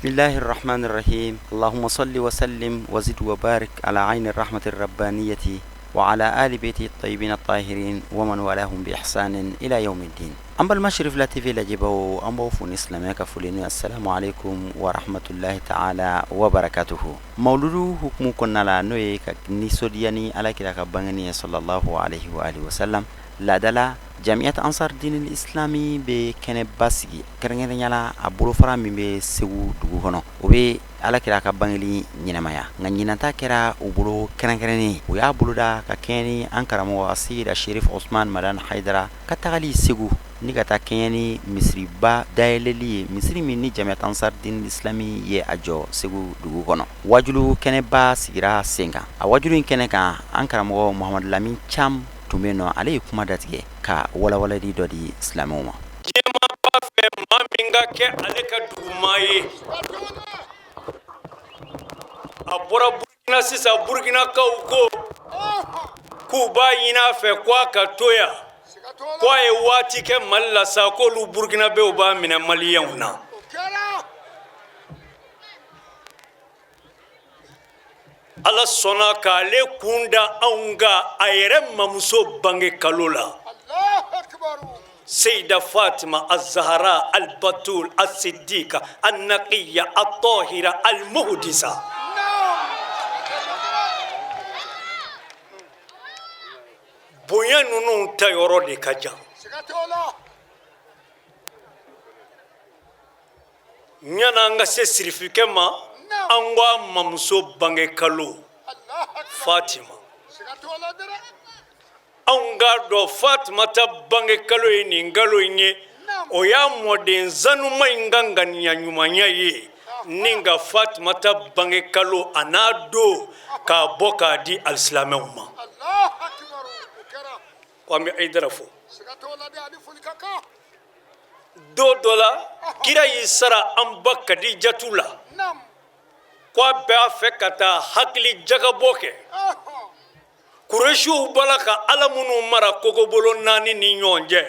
Bismillahir Rahmanir Rahim. Allahumma salli wa sallim wa zid wa barik ala ayni rahmatir rabbaniyati wa ala ali baiti tayyibin at-tahirin wa man walahum bi ihsanin ila yawmiddin. An balima Cherifla TV lajɛbaw, an b'aw fo ni silamɛya ka foli ni assalamu alaikum wa rahmatullahi ta'ala wa barakatuhu. Mawuludu hukumu kɔnɔna la, n'o ye ka nisɔndiya ni Alakira ka bangeni ye sallallahu alaihi wa alihi wa sallam. Laadala Jamiyat Ansar Dinil Islami bɛ kɛnɛba sigi kɛrɛnkɛrɛnya la a bolofara min bɛ Segu dugu kɔnɔ, o bɛ Alakira ka bangeli ɲɛnamaya. Nka ɲinanta kɛra u bolo kɛrɛnkɛrɛnnen, u y'a boloda ka kɛɲɛ ni an karamɔgɔ Aseyida Sherif Osman Madani Hayidara ka tagali Segu ni ka taa kɛɲɛ ni misiriba dayɛlɛli ye, misiri min ni Jamiyat Ansar Dinil Islami ye a jɔ Segu dugu kɔnɔ. Wajulu kɛnɛba sigira sen kan. A wajulu in kɛnɛ kan, an karamɔgɔ Muhamadu Lamini Cam tun bɛ nɔ, ale ye kuma datigɛ ka walawalali dɔ di silamɛw ma. Diɲɛmaa b'a fɛ maa min ka kɛ ale ka dugumaa ye. A bɔra Burukina sisan, Burukinakaw ko k'u b'a ɲini a fɛ ko a ka to yan, ko a ye waati kɛ Mali la sa, k'olu Burukinabew b'a minɛ Maliyɛnw na. Ala sɔnna k'ale kun da anw kan a yɛrɛ mamuso bange kalo la, Seyida Fatima Azahara Albatul Asidika Anakiya Atɔhira Alimuhudisa. Bonya ninnu ta yɔrɔ de ka jan. Ɲan'an ka se sirifikɛ ma, an ko a mamuso bange kalo Fatima, anw k'a dɔn Fatimata bange kalo ye nin kalo in ye. O y'a mɔden sanuma in ka ŋaniya ɲumanya ye ni ka Fatimata bange kalo a n'a don k'a bɔ k'a di alisilamɛw ma. Ko an bɛ Hayidara fo. Don dɔ la, kira y'i sara an ba Kadijatu la ko a b'a fɛ ka taa hakili jagabɔ kɛ. Kuresiw b'a la ka ala minnu mara kogobolo naani ni ɲɔgɔn cɛ,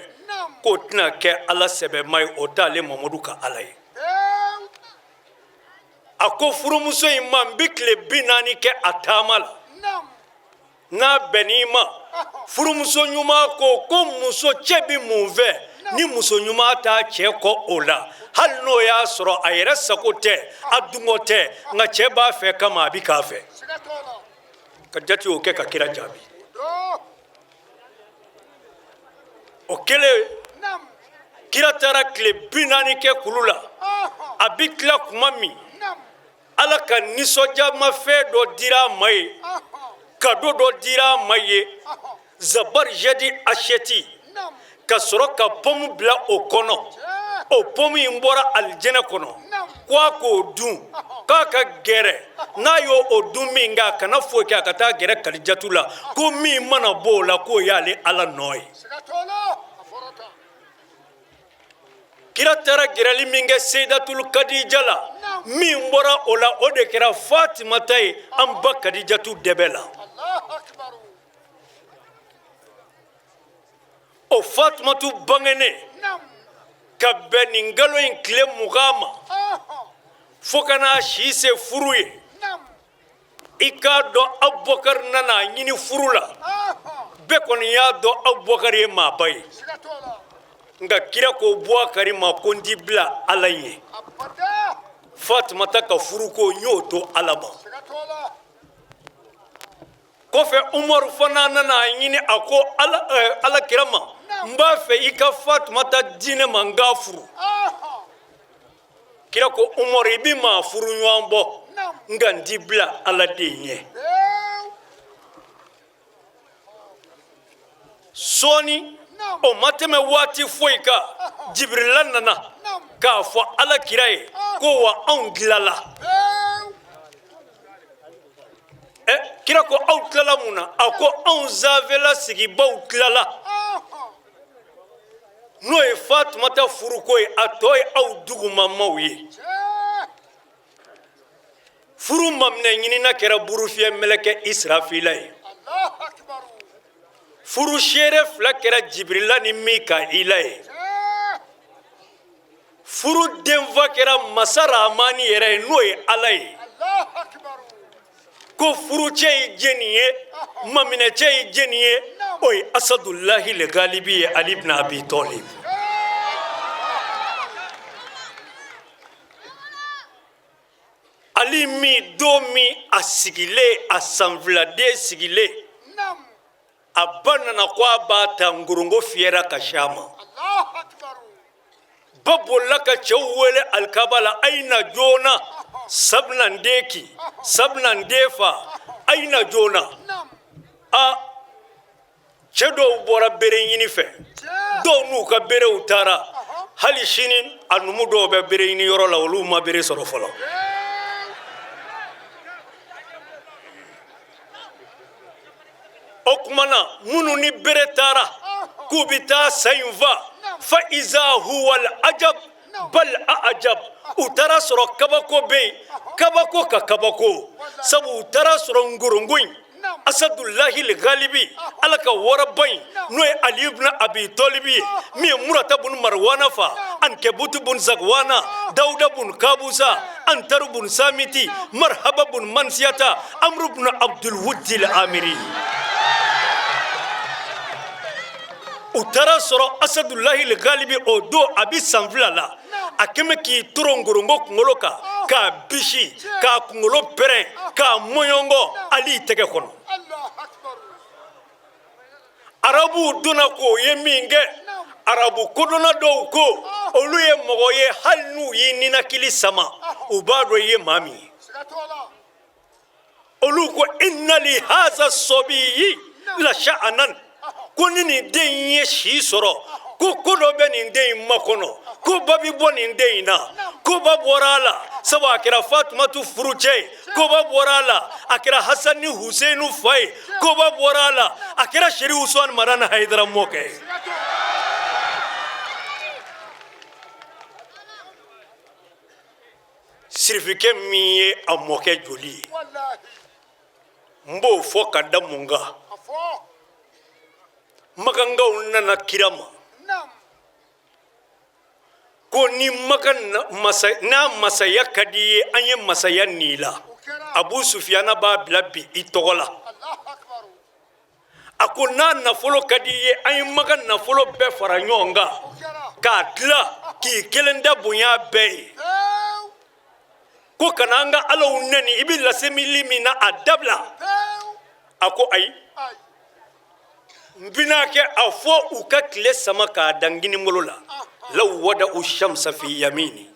k'o tɛna kɛ ala sɛbɛma ye, o t'ale Mamadu ka ala ye. A ko furumuso in ma, n bɛ tile 40 kɛ a taama la, n'a bɛnn'i ma. Furumuso ɲuman ko ko muso cɛ bɛ mun fɛ ni muso ɲuman t'a cɛ kɔ o la, hali n'o y'a sɔrɔ a yɛrɛ sago tɛ, a dungɔ tɛ, nka cɛ b'a fɛ kama a bɛ k'a fɛ. Kadijatu y'o kɛ ka kira jaabi. O kɛlen, kira taara tile 40 kɛ kulu la. A bɛ tila tuma min, Ala ka nisɔndiyamafɛn dɔ dira a ma ye, kado dɔ dira a ma ye, zabarijɛdi asiyɛti, ka sɔrɔ ka pɔmu bila o kɔnɔ. O pɔmu in bɔra alijɛnɛ kɔnɔ, ko a k'o dun, k'a ka gɛrɛ n'a y'o o dun min kɛ, a kana foyi kɛ, a ka taa gɛrɛ Kadijatu la, ko min mana bɔ o la, k'o y'ale Ala nɔ ye. Kira taara gɛrɛli min kɛ Seyidatul Kadija la, min bɔra o la, o de kɛra Fatimata ye, an ba Kadijatu dɛbɛ la. O Fatimatu bangenen ka bɛn nin kalo in tile 20 ma, fo ka n'a si se furu ye. I k'a dɔn, Abubakari nana a ɲini furu la. Bɛɛ kɔni y'a dɔn Abubakari ye maaba ye, nka kira ko Bubakari ma ko n t'i bila Ala ɲɛ, Fatumata ka furuko n y'o to Ala ma. Kɔfɛ Umaru fana nana a ɲini, a ko Ala kira ma, n b'a fɛ i ka Fatumata di ne ma, n k'a furu. Kira ko Umaru, i bɛ maa furu ɲɔgɔn bɔ, nka n t'i bila Ala de ɲɛ. Sɔɔni o ma tɛmɛ waati foyi kan, Jibirila nana k'a fɔ Ala kira ye ko wa anw tilala. Ɛ, kira ko aw tilala mun na? A ko anw sanfɛla sigibaw tilala, n'o ye Fatumata furuko ye, a tɔ ye aw dugumamaw ye. Furu maminɛ ɲinina kɛra burufiyɛ mɛlɛkɛ Israfila ye. Furu seere fila kɛra Jibirila ni Mikaila ye. Furu denfa kɛra masa Rahamani yɛrɛ ye, n'o ye Ala ye. Ko furucɛ ye jɛni ye, maminɛcɛ ye jɛni ye, o ye Asadulahi legalibi ye, Ali ibn Abi Talib. Ali min don min a sigilen, a sanfiladen sigilen, a ba nana ko a b'a ta, nkorongo fiyɛra ka s'a ma. Ba bolila ka cɛw wele alikaba la, a ye na joona, sabina n den kin, sabina n den fa, a ye na joona. A cɛ dɔw bɔra bere ɲini fɛ, dɔw n'u ka berew taara. Hali sini a numu dɔw bɛ bere ɲini yɔrɔ la, olu ma bere sɔrɔ fɔlɔ. O tuma na minnu ni bere taara k'u bɛ taa sa in fa, fa iza huwa ajab bal ajab, u taara sɔrɔ kabako bɛ yen, kabako ka kabako, sabu u taara sɔrɔ nkorongo in Asadulahi legalibi, Ala ka waraba in, n'o ye Ali ibn Abi Talibi ye, min ye Murata bun Marwana fa, Ankebutu bun Zagwana, Dawuda bun Kabusa, Antaru bun Samiti, Marhaba bun Mansiyata, Amru bun Abdul Wudil Amiri. U taara sɔrɔ Asadulahi legalibi o don a bɛ san 2 la, a kɛmɛ k'i toro nkorongo kunkolo kan, k'a bisi, k'a kunkolo pɛrɛn, k'a mɔɲɔngɔ Ali tɛgɛ kɔnɔ. Arabuw donna k'o ye min kɛ, arabu kodɔnna dɔw ko olu ye mɔgɔ ye, hali n'u y'i ninakili sama, u b'a dɔn i ye maa min ye. Olu ko inna li haza sɔbiyi la sha'anan, ko ni nin den in ye si sɔrɔ, ko ko dɔ bɛ nin den in makɔnɔ, ko ba bɛ bɔ nin den in na. Koba bɔra a la, sabu a kɛra Fatumatu furucɛ ye. Koba bɔra a la, a kɛra Hasan ni Huseinu fa ye. Koba bɔra a la, a kɛra Seri Usman Madani Hayidara mɔkɛ ye. Sirifikɛ min ye a mɔkɛ joli ye, n b'o fɔ ka da mun kan? Makankaw nana kira ma ko ni Maka n'a masaya ka di i ye, an ye masaya nin la. Abu Sufiyana b'a bila bi i tɔgɔ la. A ko n'a nafolo ka di i ye, an ye Maka nafolo bɛɛ fara ɲɔgɔn kan k'a tila k'i kelen da bonya bɛɛ ye. Ko kana an ka alaw nɛni, i bɛ lasemili min na a dabila. A ko ayi, n bɛna kɛ a fɔ u ka tile sama k'a da n kinibolo la. Law wada'u shamsa fi yamini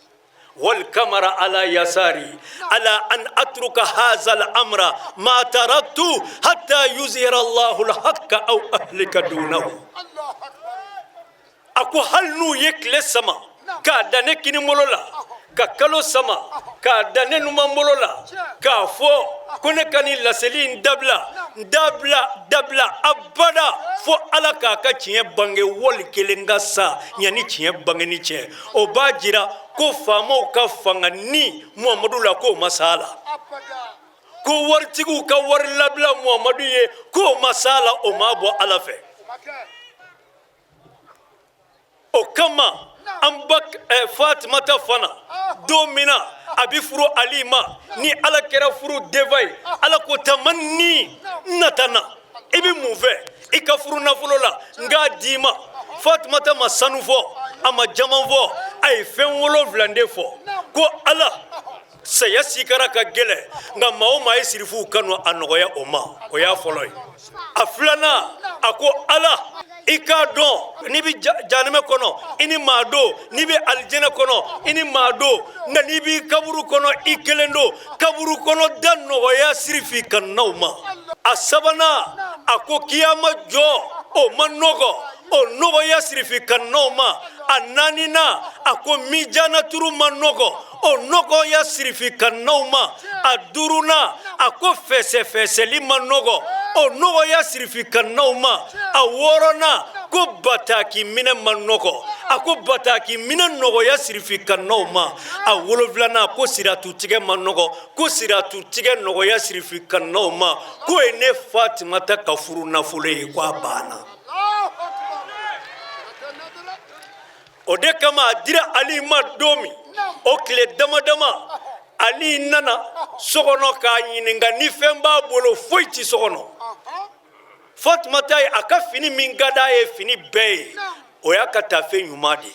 wal kamara ala yasari ala an atruka haza al amra ma taraktu hatta yuzhira Allahu al haqqa aw ahlika dunahu. A ko hali n'u ye tile sama k'a da ne kinibolo la, ka kalo sama k'a da ne numanbolo la, k'a fɔ ko ne ka nin laseli in dabila, dabila, dabila abada, fo Ala k'a ka tiɲɛ bange wali kelen ka sa yanni tiɲɛ bangeni cɛ. O b'a jira ko faamaw ka fanga ni Muhamadu la k'o ma s'a la, ko waritigiw ka wari labila Muhamadu ye k'o ma s'a la, o ma bɔ Ala fɛ. O kama an ba Fatumata fana don min na a bɛ furu Ali ma, ni Ala kɛra furu denfa ye, Ala ko tamanni natana, i bɛ mun fɛ i ka furu nafolo la n k'a d'i ma. Fatumata ma sanu fɔ, a ma jaman fɔ, a ye fɛn 7 de fɔ. Ko Ala, saya sikara ka gɛlɛn, nka maa o maa ye sirifuw kanu, a nɔgɔya o ma. O y'a fɔlɔ ye. A filanan, a ko Ala, i k'a dɔn n'i bɛ jahanamɛ kɔnɔ i ni maa don, n'i bɛ alijɛnɛ kɔnɔ i ni maa don, nka n'i b'i kaburu kɔnɔ i kelen don. Kaburu kɔnɔ da nɔgɔya sirifi kannaw ma. A sabanan, a ko kiyama jɔ o ma nɔgɔ, o nɔgɔya sirifi kannaw ma. A naaninan, a ko mijana turu ma nɔgɔ, o nɔgɔya sirifi kannaw ma. A duurunan, a ko fɛsɛfɛsɛli ma nɔgɔ, o nɔgɔya sirifi kannaw ma. A wɔɔrɔnan, ko bataki minɛ ma nɔgɔ, a ko bataki minɛ nɔgɔya sirifi kannaw ma. A wolonfilanan, ko siratutigɛ ma nɔgɔ, ko siratutigɛ nɔgɔya sirifi kannaw ma. K'o ye ne Fatumata ka furu nafolo ye, ko a banna. O de kama a dira Ali ma don min, o tile dama dama, Ali nana so kɔnɔ k'a ɲininka ni fɛn b'a bolo. Foyi ti so kɔnɔ. Fatumata ye a ka fini min ka d'a ye fini bɛɛ ye, o y'a ka taafe ɲuman de ye.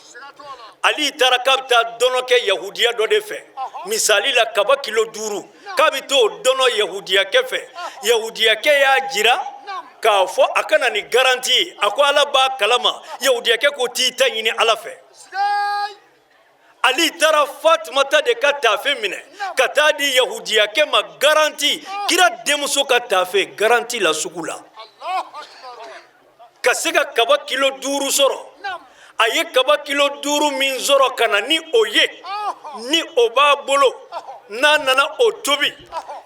Ali taara k'a bɛ taa dɔnɔ kɛ yahudiya dɔ de fɛ, misali la kaba kilo 5, k'a bɛ t'o dɔnɔ yahudiyakɛ fɛ. Yahudiyakɛ y'a jira k'a fɔ a ka na ni garanti ye. A ko Ala b'a kalama. Yahudiyakɛ ko t'i ta ɲini Ala fɛ. Ali taara Fatumata de ka taafe minɛ ka taa di yahudiyakɛ ma garanti, kira denmuso ka taafe garanti la sugu la, ka se ka kaba kilo 5 sɔrɔ. A ye kaba kilo 5 min sɔrɔ ka na ni o ye, ni o b'a bolo, n'a nana o tobi,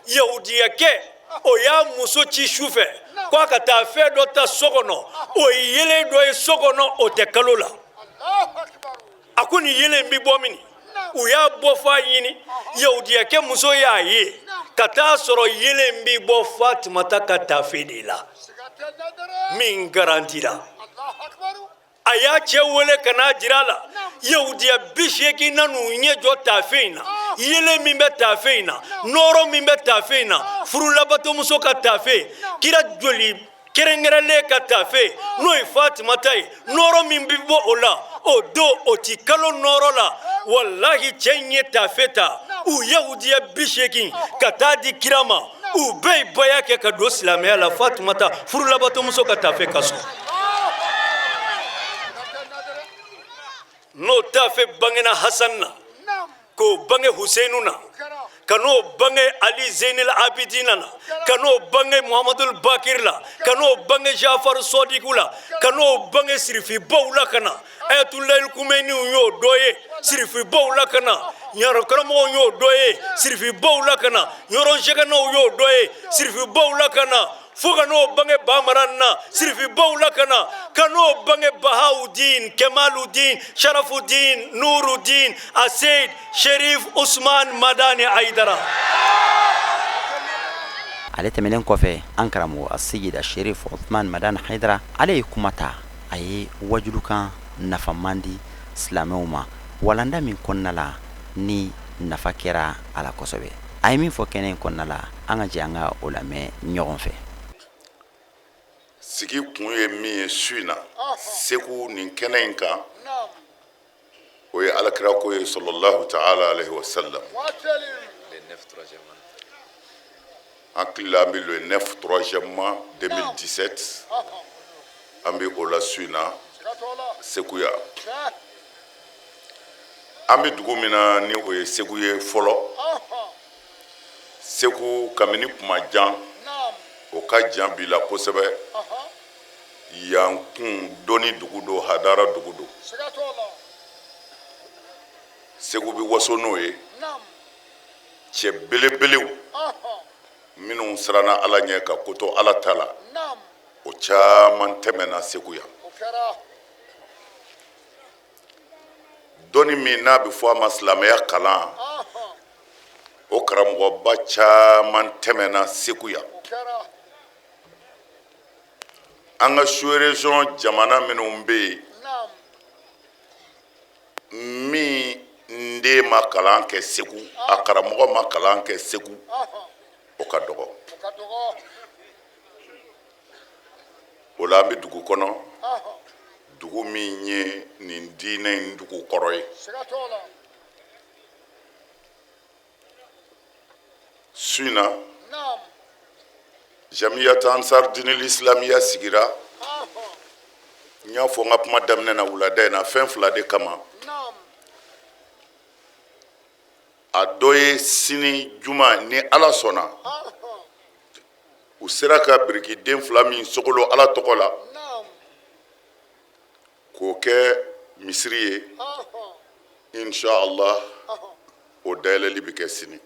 yahudiyakɛ o y'a muso ci su fɛ ko a ka taa fɛn dɔ ta so kɔnɔ. O ye yelen dɔ ye so kɔnɔ, o tɛ kalo la. A ko nin yelen bɛ bɔ min? U y'a bɔ f'a ɲini. Yahudiyakɛ muso y'a ye ka taa sɔrɔ yelen bɛ bɔ Fatumata ka taafe de la min garantira. A y'a cɛ wele ka n'a jira a la. Yahudiya 80 nan'u ɲɛ jɔ taafe in na. Yelen min bɛ taafe in na, nɔɔrɔ min bɛ taafe in na, furulabatomuso ka taafe, kira joli kɛrɛnkɛrɛnlen ka taafe, n'o ye Fatumata ye, nɔɔrɔ min bɛ bɔ o la o don, o ti kalo nɔɔrɔ la. Walahi, cɛ in ye taafe ta, u yahudiya 80 ka taa di kira ma. U bɛɛ ye baya kɛ ka don silamɛya la Fatumata furulabatomuso ka taafe ka sɔn. N'o taafe bangena Hasan na, k'o bange Huseinu na, ka n'o bange Ali Zeynel Abidina na, ka n'o bange Muhamadul Bakir la, ka n'o bange Jafar Sodiku la, ka n'o bange sirifibaw la ka na Ayatollah Khomeini y'o dɔ ye sirifibaw la ka na Ɲɔrɔ karamɔgɔw y'o dɔ ye sirifibaw la ka na Ɲɔrɔ Sɛgɛnɛw y'o dɔ ye sirifibaw la ka na fo ka n'o bange Bamaran na sirifibaw la ka na, ka n'o bange Bahawudin, Kemaludin, Sharafudin, Nurudin, Aseid Sherif Usman Madani Aidara. Ale tɛmɛnen kɔfɛ, an karamɔgɔ Aseyida Sherif Usman Madani Haidara, ale ye kuma ta. A ye wajulukan nafaman di silamɛw ma walanda min kɔnɔna la ni nafa kɛra a la kosɛbɛ. A ye min fɔ kɛnɛ in kɔnɔna la, an ka jɛ an ka o lamɛn ɲɔgɔn fɛ. Sigi kun ye min ye su in na Segu nin kɛnɛ in kan, o ye alakira ko ye, sallallahu ta'ala alaihi wa sallam. Hakili la, an bɛ le 9 troisième mois 2017, an bɛ o la su in na Segu yan. An bɛ dugu min na ni o ye Segu ye fɔlɔ, Segu kabini kuma jan, o ka jan bi la kosɛbɛ. Yan kun dɔnni dugu don, hadara dugu don. Segu bɛ waso n'o ye, cɛ belebelew minnu siranna Ala ɲɛ ka ko to Ala ta la, o caman tɛmɛna Segu yan. Dɔnni min n'a bɛ fɔ a ma silamɛya kalan, o karamɔgɔba caman tɛmɛna Segu yan. An ka sous-région jamana minnu bɛ yen, min den ma kalan kɛ Segu, a karamɔgɔ ma kalan kɛ Segu, o ka dɔgɔ. O la an bɛ dugu kɔnɔ, dugu min ye nin diinɛ in dugu kɔrɔ ye. Su in na, Jamiyat Ansar Dinil Islamiya sigira, n y'a fɔ n ka kuma daminɛ na wulada in na, fɛn fila de kama. A dɔ ye sini juma, ni Ala sɔnna, u sera ka birikiden fila min sogolo Ala tɔgɔ la k'o kɛ misiri ye, inshallah o dayɛlɛli bɛ kɛ sini.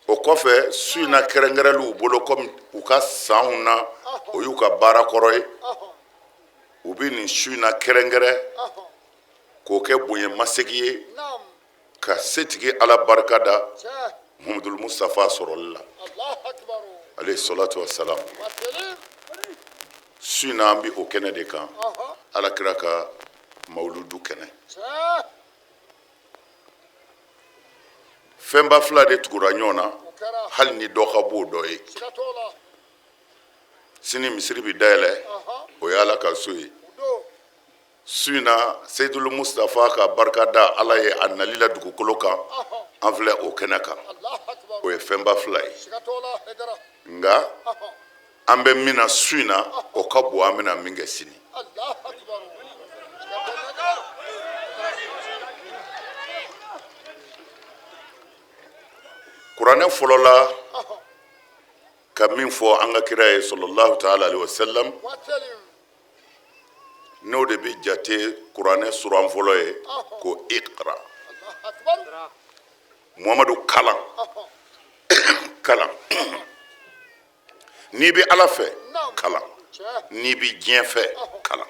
O kɔfɛ, su in na kɛrɛnkɛrɛnli u bolo, komi u ka sanw na o y'u ka baara kɔrɔ ye, u bɛ nin su in na kɛrɛnkɛrɛn k'o kɛ bonya masegin ye ka setigi Ala barika da Muhamadul Mustafa sɔrɔli la, alayhi salatu wasalam. Su in na an bɛ o kɛnɛ de kan. Alakira ka mawuludu kɛnɛ. Fɛnba fila de tugura ɲɔgɔn na, hali ni dɔ ka bon dɔ ye. Sini misiri bɛ dayɛlɛ, o ye Ala ka so ye. Su in na, Seyidulu Mustafa ka barika da Ala ye a nali la dugukolo kan, an filɛ o kɛnɛ kan. O ye fɛnba fila ye. Nka an bɛ min na su in na, o ka bon an bɛna min kɛ sini. Kuranɛ fɔlɔla ka min fɔ an ka kira ye sallallahu taala alaihi wasallam, n'o de bɛ jate kuranɛ suran fɔlɔ ye, ko iqra, Muhamadu kalan, kalan. N'i bɛ Ala fɛ, kalan. N'i bɛ diɲɛ fɛ, kalan.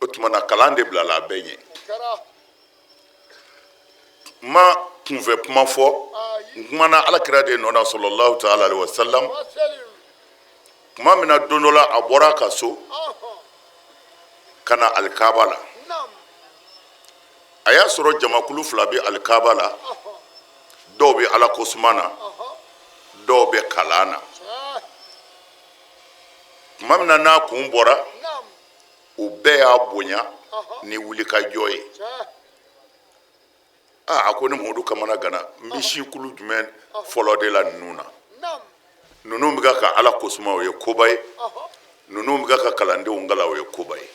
O tuma na kalan de bilala a bɛɛ ɲɛ. N ma kunfɛ kuma fɔ, n kumana Alakira de nɔ na sallallahu taala alaihi wasallam. Tuma min na don dɔ la a bɔra a ka so ka na alikaba la, a y'a sɔrɔ jamakulu fila bɛ alikaba la, dɔw bɛ Ala ko suma na, dɔw bɛ kalan na. Tuma min na n'a kun bɔra, u bɛɛ y'a bonya ni wulikajɔ ye. Aa, a ko ne Muhamadu kamana ganna, n bɛ sin kulu jumɛn fɔlɔ de la ninnu na? Ninnu bɛ ka Ala ko suma, o ye koba ye. Ninnu bɛ ka kalandenw kalan, o ye koba ye.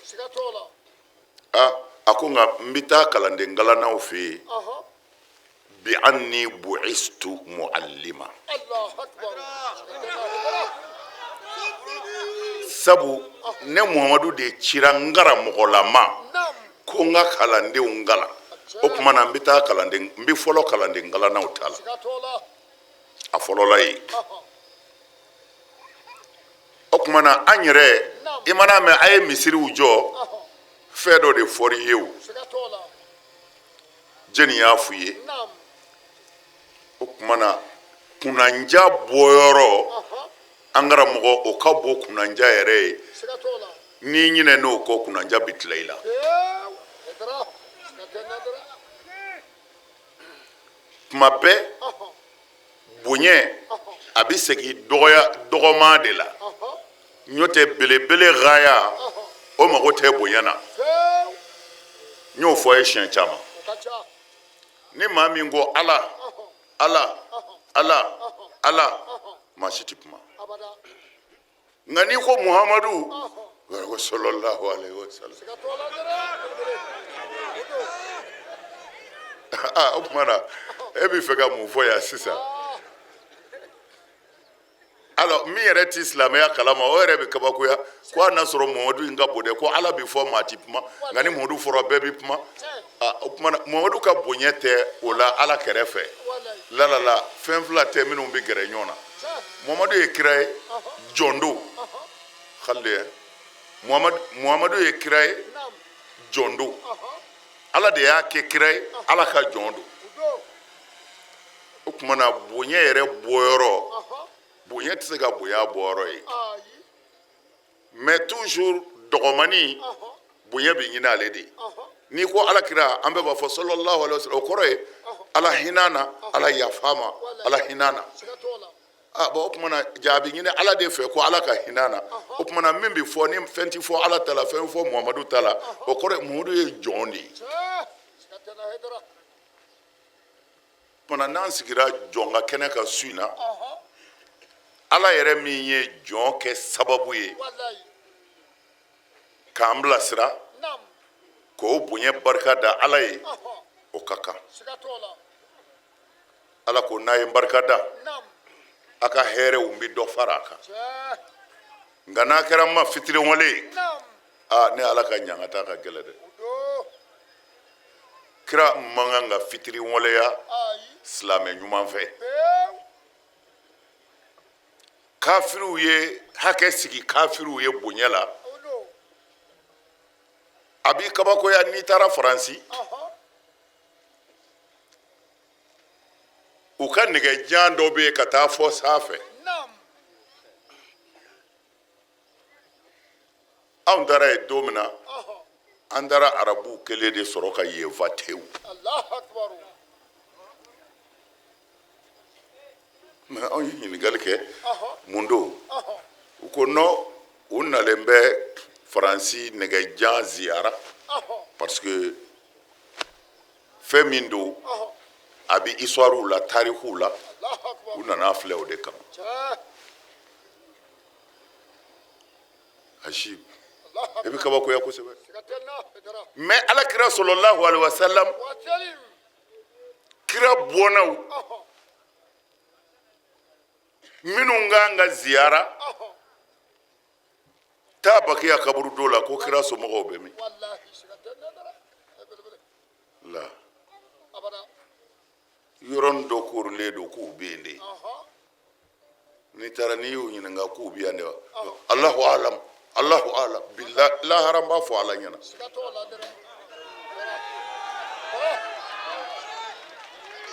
Aa, a ko nka n bɛ taa kalanden kalannaw fɛ yen. Bi anni bu'istu mu'allima, sabu ne Muhamadu de cira n karamɔgɔlama ko n ka kalandenw kalan. O tuma na n bɛ taa kalanden, n bɛ fɔlɔ kalanden kalannaw ta la. A fɔlɔla yen. O tuma na an yɛrɛ, i mana mɛn a ye misiriw jɔ, fɛn dɔ de fɔr'i ye. O jɛni y'a f'u ye? O tuma na kunnanja bɔyɔrɔ, an karamɔgɔ, o ka bon kunnanja yɛrɛ ye. N'i ɲinɛn'o kɔ, kunnanja bɛ tila i la. Tuma bɛɛ bonya a bɛ segin dɔgɔya dɔgɔma de la, n'o tɛ belebele gaya o mago tɛ bonya na. N y'o fɔ a ye siɲɛ caman. Ni maa min ko Ala, Ala, Ala, Ala, maa si tɛ kuma. Nka n'i ko Muhamadu ko sallallahu alaihi wasallam, aa, o tuma na e bɛ fɛ ka mun fɔ yan sisan? Alors min yɛrɛ ti silamɛya kalama, o yɛrɛ bɛ kabakoya ko hali n'a sɔrɔ Muhamadu in ka bon dɛ, ko Ala bɛ fɔ maa ti kuma, nka ni Muhamadu fɔra bɛɛ bɛ kuma. Aa, o tuma na Muhamadu ka bonya tɛ o la Ala kɛrɛfɛ. Lalala fɛn fila tɛ minnu bɛ gɛrɛ ɲɔgɔn na. Muhamadu ye kira ye, jɔn don. Hali Muhamadu ye kira ye, jɔn don. Ala de y'a kɛ kira ye, Ala ka jɔn don. O tuma na bonya yɛrɛ bɔyɔrɔ, bonya tɛ se ka bonya bɔyɔrɔ ye. Mais toujours dɔgɔmani, bonya bɛ ɲini ale de. N'i ko Ala kira, an bɛɛ b'a fɔ sallallahu alaihi wasallam, o kɔrɔ ye Ala hinɛ na, Ala yafa ma, Ala hinɛ na. Ah bon, o tuma na jaabi ɲini Ala de fɛ ko Ala ka hinɛ na. O tuma na min bɛ fɔ, ni fɛn tɛ fɔ Ala ta la, fɛn bɛ fɔ Muhamadu ta la, o kɔrɔ ye Muhamadu ye jɔn de ye. Tuma n'an sigira jɔn ka kɛnɛ kan su in na, Ala yɛrɛ min ye jɔn kɛ sababu ye k'an bilasira, k'o bonya barika da Ala ye, o ka kan. Ala ko n'a ye n barika da, a ka hɛrɛw n bɛ dɔ fara a kan, nka n'a kɛra n ma fitiriwale ye, aa, ne Ala ka ɲangata ka gɛlɛn dɛ. Kira man kan ka fitiriwaleya silamɛ ɲuman fɛ. Kafiriw ye hakɛ sigi, kafiriw ye bonya la. A b'i kabakoya n'i taara Faransi, u ka nɛgɛjan dɔ bɛ yen ka taa fɔ sanfɛ. Anw taara yen don min na, an taara arabuw kelen de sɔrɔ ka yen fa tewu. Mais anw ye ɲininkali kɛ, mun don? U ko non, u nalen bɛ Faransi nɛgɛjan ziyara, parce que fɛn min don, a bɛ histoire la, tarikuw la, u nana filɛ o de kama. Asi i bɛ kabakoya kosɛbɛ. Mais ala kira sɔlɔlahu alaihi wasalam, kira bɔnnaw minnu kan ka ziyara, taa Bakiya kaburudo la, ko kira somɔgɔw bɛ min la, yɔrɔnin dɔ koorilen don k'u bɛ yen de. N'i taara, n'i y'u ɲininka k'u bɛ yan de wa, Alahu alam, Alahu alam bilahi, lahara n b'a fɔ Ala ɲɛna.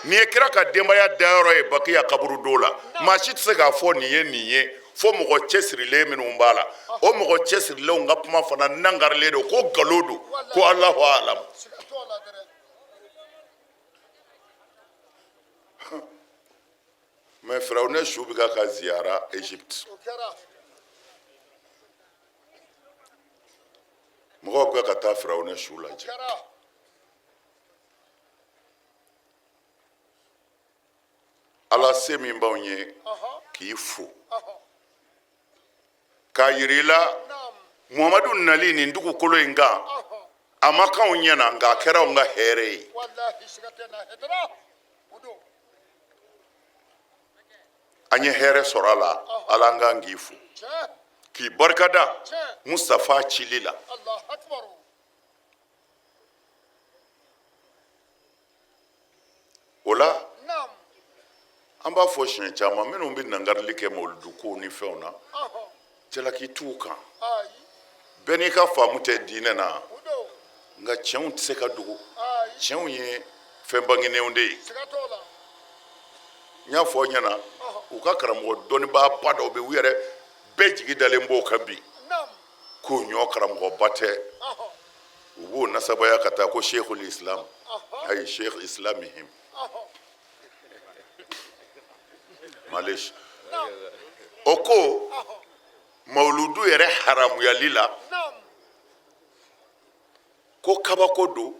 Nin ye kira ka denbaya dayɔrɔ ye Bakiya kaburudo la. Maa si tɛ se k'a fɔ nin ye nin ye fo mɔgɔ cɛsirilen minnu b'a la. O mɔgɔ cɛsirilenw ka kuma fana nangarilen don ko nkalon don, ko Alahu alam. Mais Firawunɛ su bɛ ka ziyara Egypte, mɔgɔw bɛ ka taa Firawunɛ su lajɛ. Ala, se min b'anw ye k'i fo k'a yira i la, Muhamadu nali nin dugukolo in kan, a ma k'anw ɲɛna, nka a kɛra anw ka hɛrɛ ye. An ye hɛrɛ sɔrɔ a la. Ala, an kan k'i fo k'i barikada Mustafa cili la. O la, an b'a fɔ siɲɛ caman, minnu bɛ nangarili kɛ mawuludu kow ni fɛnw na, jalaki t'u kan, bɛɛ n'i ka faamu tɛ diinɛ na. Nka tiɲɛw tɛ se ka dogo, tiɲɛw ye fɛn bangenenw de ye. N y'a fɔ ɲɛna, u ka karamɔgɔ dɔnnibaaba dɔw bɛ, u yɛrɛ bɛɛ jigi dalen b'o kan bi k'o ɲɔ karamɔgɔba tɛ. U b'o nasabaya ka taa ko Sheikhul Islam, ayi, Sheikh Islamihim malish. O ko mawuludu yɛrɛ haramuyali la, ko kabako don,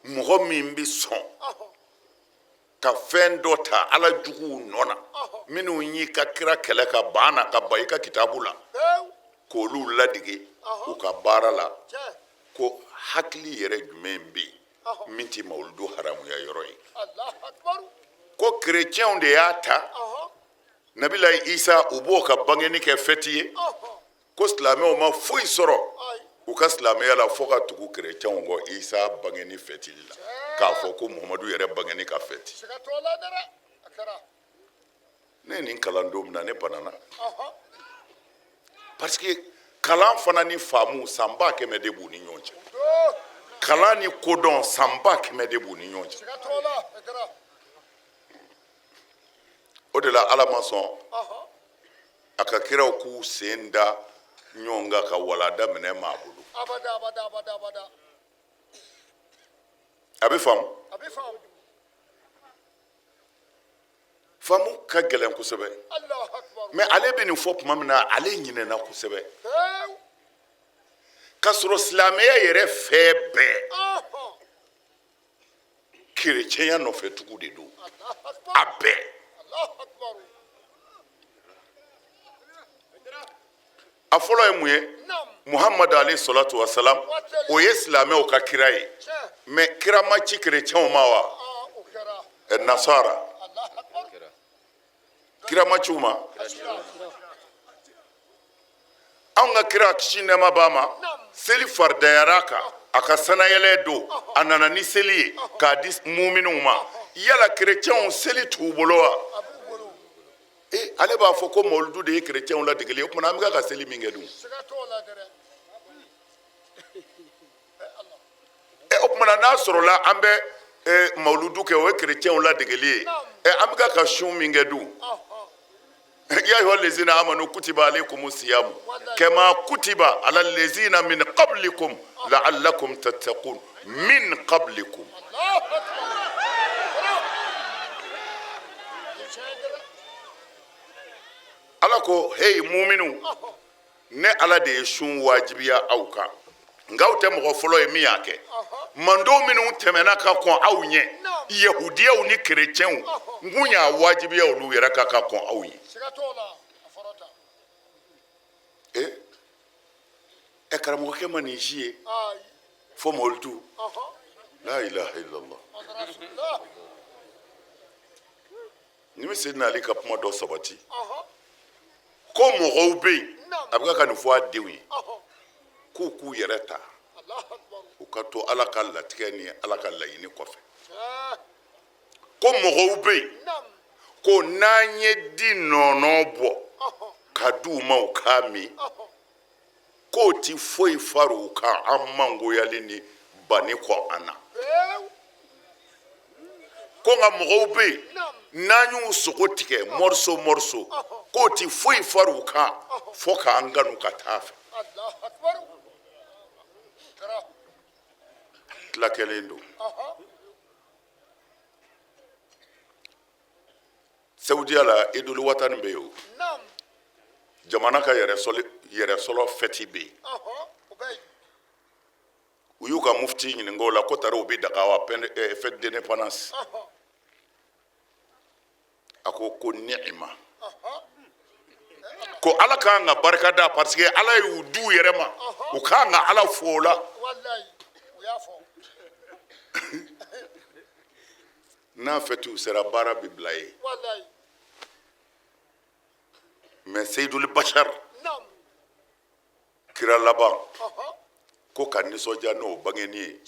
mɔgɔ min bɛ sɔn ka fɛn dɔ ta ala juguw nɔ na, minnu y'i ka kira kɛlɛ ka ban na, ka ban i ka kitabu la, k'olu ladege u ka baara la, ko hakili yɛrɛ jumɛn bɛ yen min tɛ mawuludu haramuya yɔrɔ ye? Ko kerecɛnw de y'a ta Nabila Isa, u b'o ka bangeni kɛ fɛti ye. Ko silamɛw ma foyi sɔrɔ u ka silamɛya la fo ka tugu kerecɛnw kɔ Isa bangeni fɛtili la, k'a fɔ ko Muhamadu yɛrɛ bangeni ka fɛti. Ne ye nin kalan don min na, ne banana, parce que kalan fana ni faamu, san 100 000 de b'u ni ɲɔgɔn cɛ. Kalan ni kodɔn, san 100 000 de b'u ni ɲɔgɔn cɛ. O de la, Ala ma sɔn a ka kiraw k'u sen da ɲɔgɔn kan ka walanda minɛ maa bolo. A bɛ faamu, faamu ka gɛlɛn kosɛbɛ. Mais ale bɛ nin fɔ tuma min na, ale ɲinɛna kosɛbɛ, k'a sɔrɔ silamɛya yɛrɛ fɛn bɛɛ, kerecɛnya nɔfɛ tugu de don a bɛɛ. A fɔlɔ ye mun ye? Muhamadu alayhi salatu wasalam, o ye silamɛw ka kira ye, mais kira ma ci kerecɛnw ma wa? Nasara, kira ma ci u ma. Anw ka kira, kisi nɛɛma b'a ma, seli faridayara a kan a ka sanayɛlɛ don. A nana ni seli ye k'a di muminw ma. Yala kerecɛnw, seli t'u bolo wa? E, ale b'a fɔ ko mawuludu de ye kerecɛnw ladegeli ye. O tuma, an bɛ ka seli min kɛ dun? E, o tuma na, n'a sɔrɔla an bɛ mawuludu kɛ, o ye kerecɛnw ladegeli ye, ɛ, an bɛ ka sun min kɛ dun? Ya ayuha lezina amanu kutiba alaykum siyamu kama kutiba ala lezina min qablikum la'allakum tattaqun. Min qablikum. Ala ko hey muminu, ne Ala de ye sun wajibiya aw kan, nka aw tɛ mɔgɔ fɔlɔ ye min y'a kɛ. Mando minnu tɛmɛna ka kɔn aw ɲɛ, yahudiyaw ni kerecɛnw, n kun y'a wajibiya olu yɛrɛ kan ka kɔn aw ɲɛ. Ɛ karamɔgɔkɛ ma nin si ye fo mɔlitu. La ilaha illallah. Ni bɛ Seydina Ali ka kuma dɔ sabati ko mɔgɔw bɛ yen, a bɛ ka nin fɔ a denw ye, k'u k'u yɛrɛ ta, u ka to Ala ka latigɛ ni Ala ka laɲini kɔfɛ. Ko mɔgɔw bɛ yen ko n'an ye di nɔnɔ bɔ ka di u ma u k'a min, k'o ti foyi far'u kan an mangoyali ni banni kɔ an na. Ko nka mɔgɔw bɛ yen n'an y'u sogo tigɛ morceau morceau, k'o ti foyi far'u kan fo k'an kanu ka taa fɛ. Tila kɛlen don. Saudiya la idul watani bɛ yen o. Jamana ka yɛrɛsɔrɔ fɛti bɛ yen. U y'u ka mufti ɲininka o la ko tari u bɛ daga wa fête d'indépendance. A ko ko ni'ima, ko Ala k'an ka barika da parce que Ala y'u d'u yɛrɛ ma, u k'an ka Ala fo o la. N'a fɛtiw sera, baara bɛ bila yen. Mais Seyidul Bashar, kira laban, ko ka nisɔndiya n'o bangeni ye,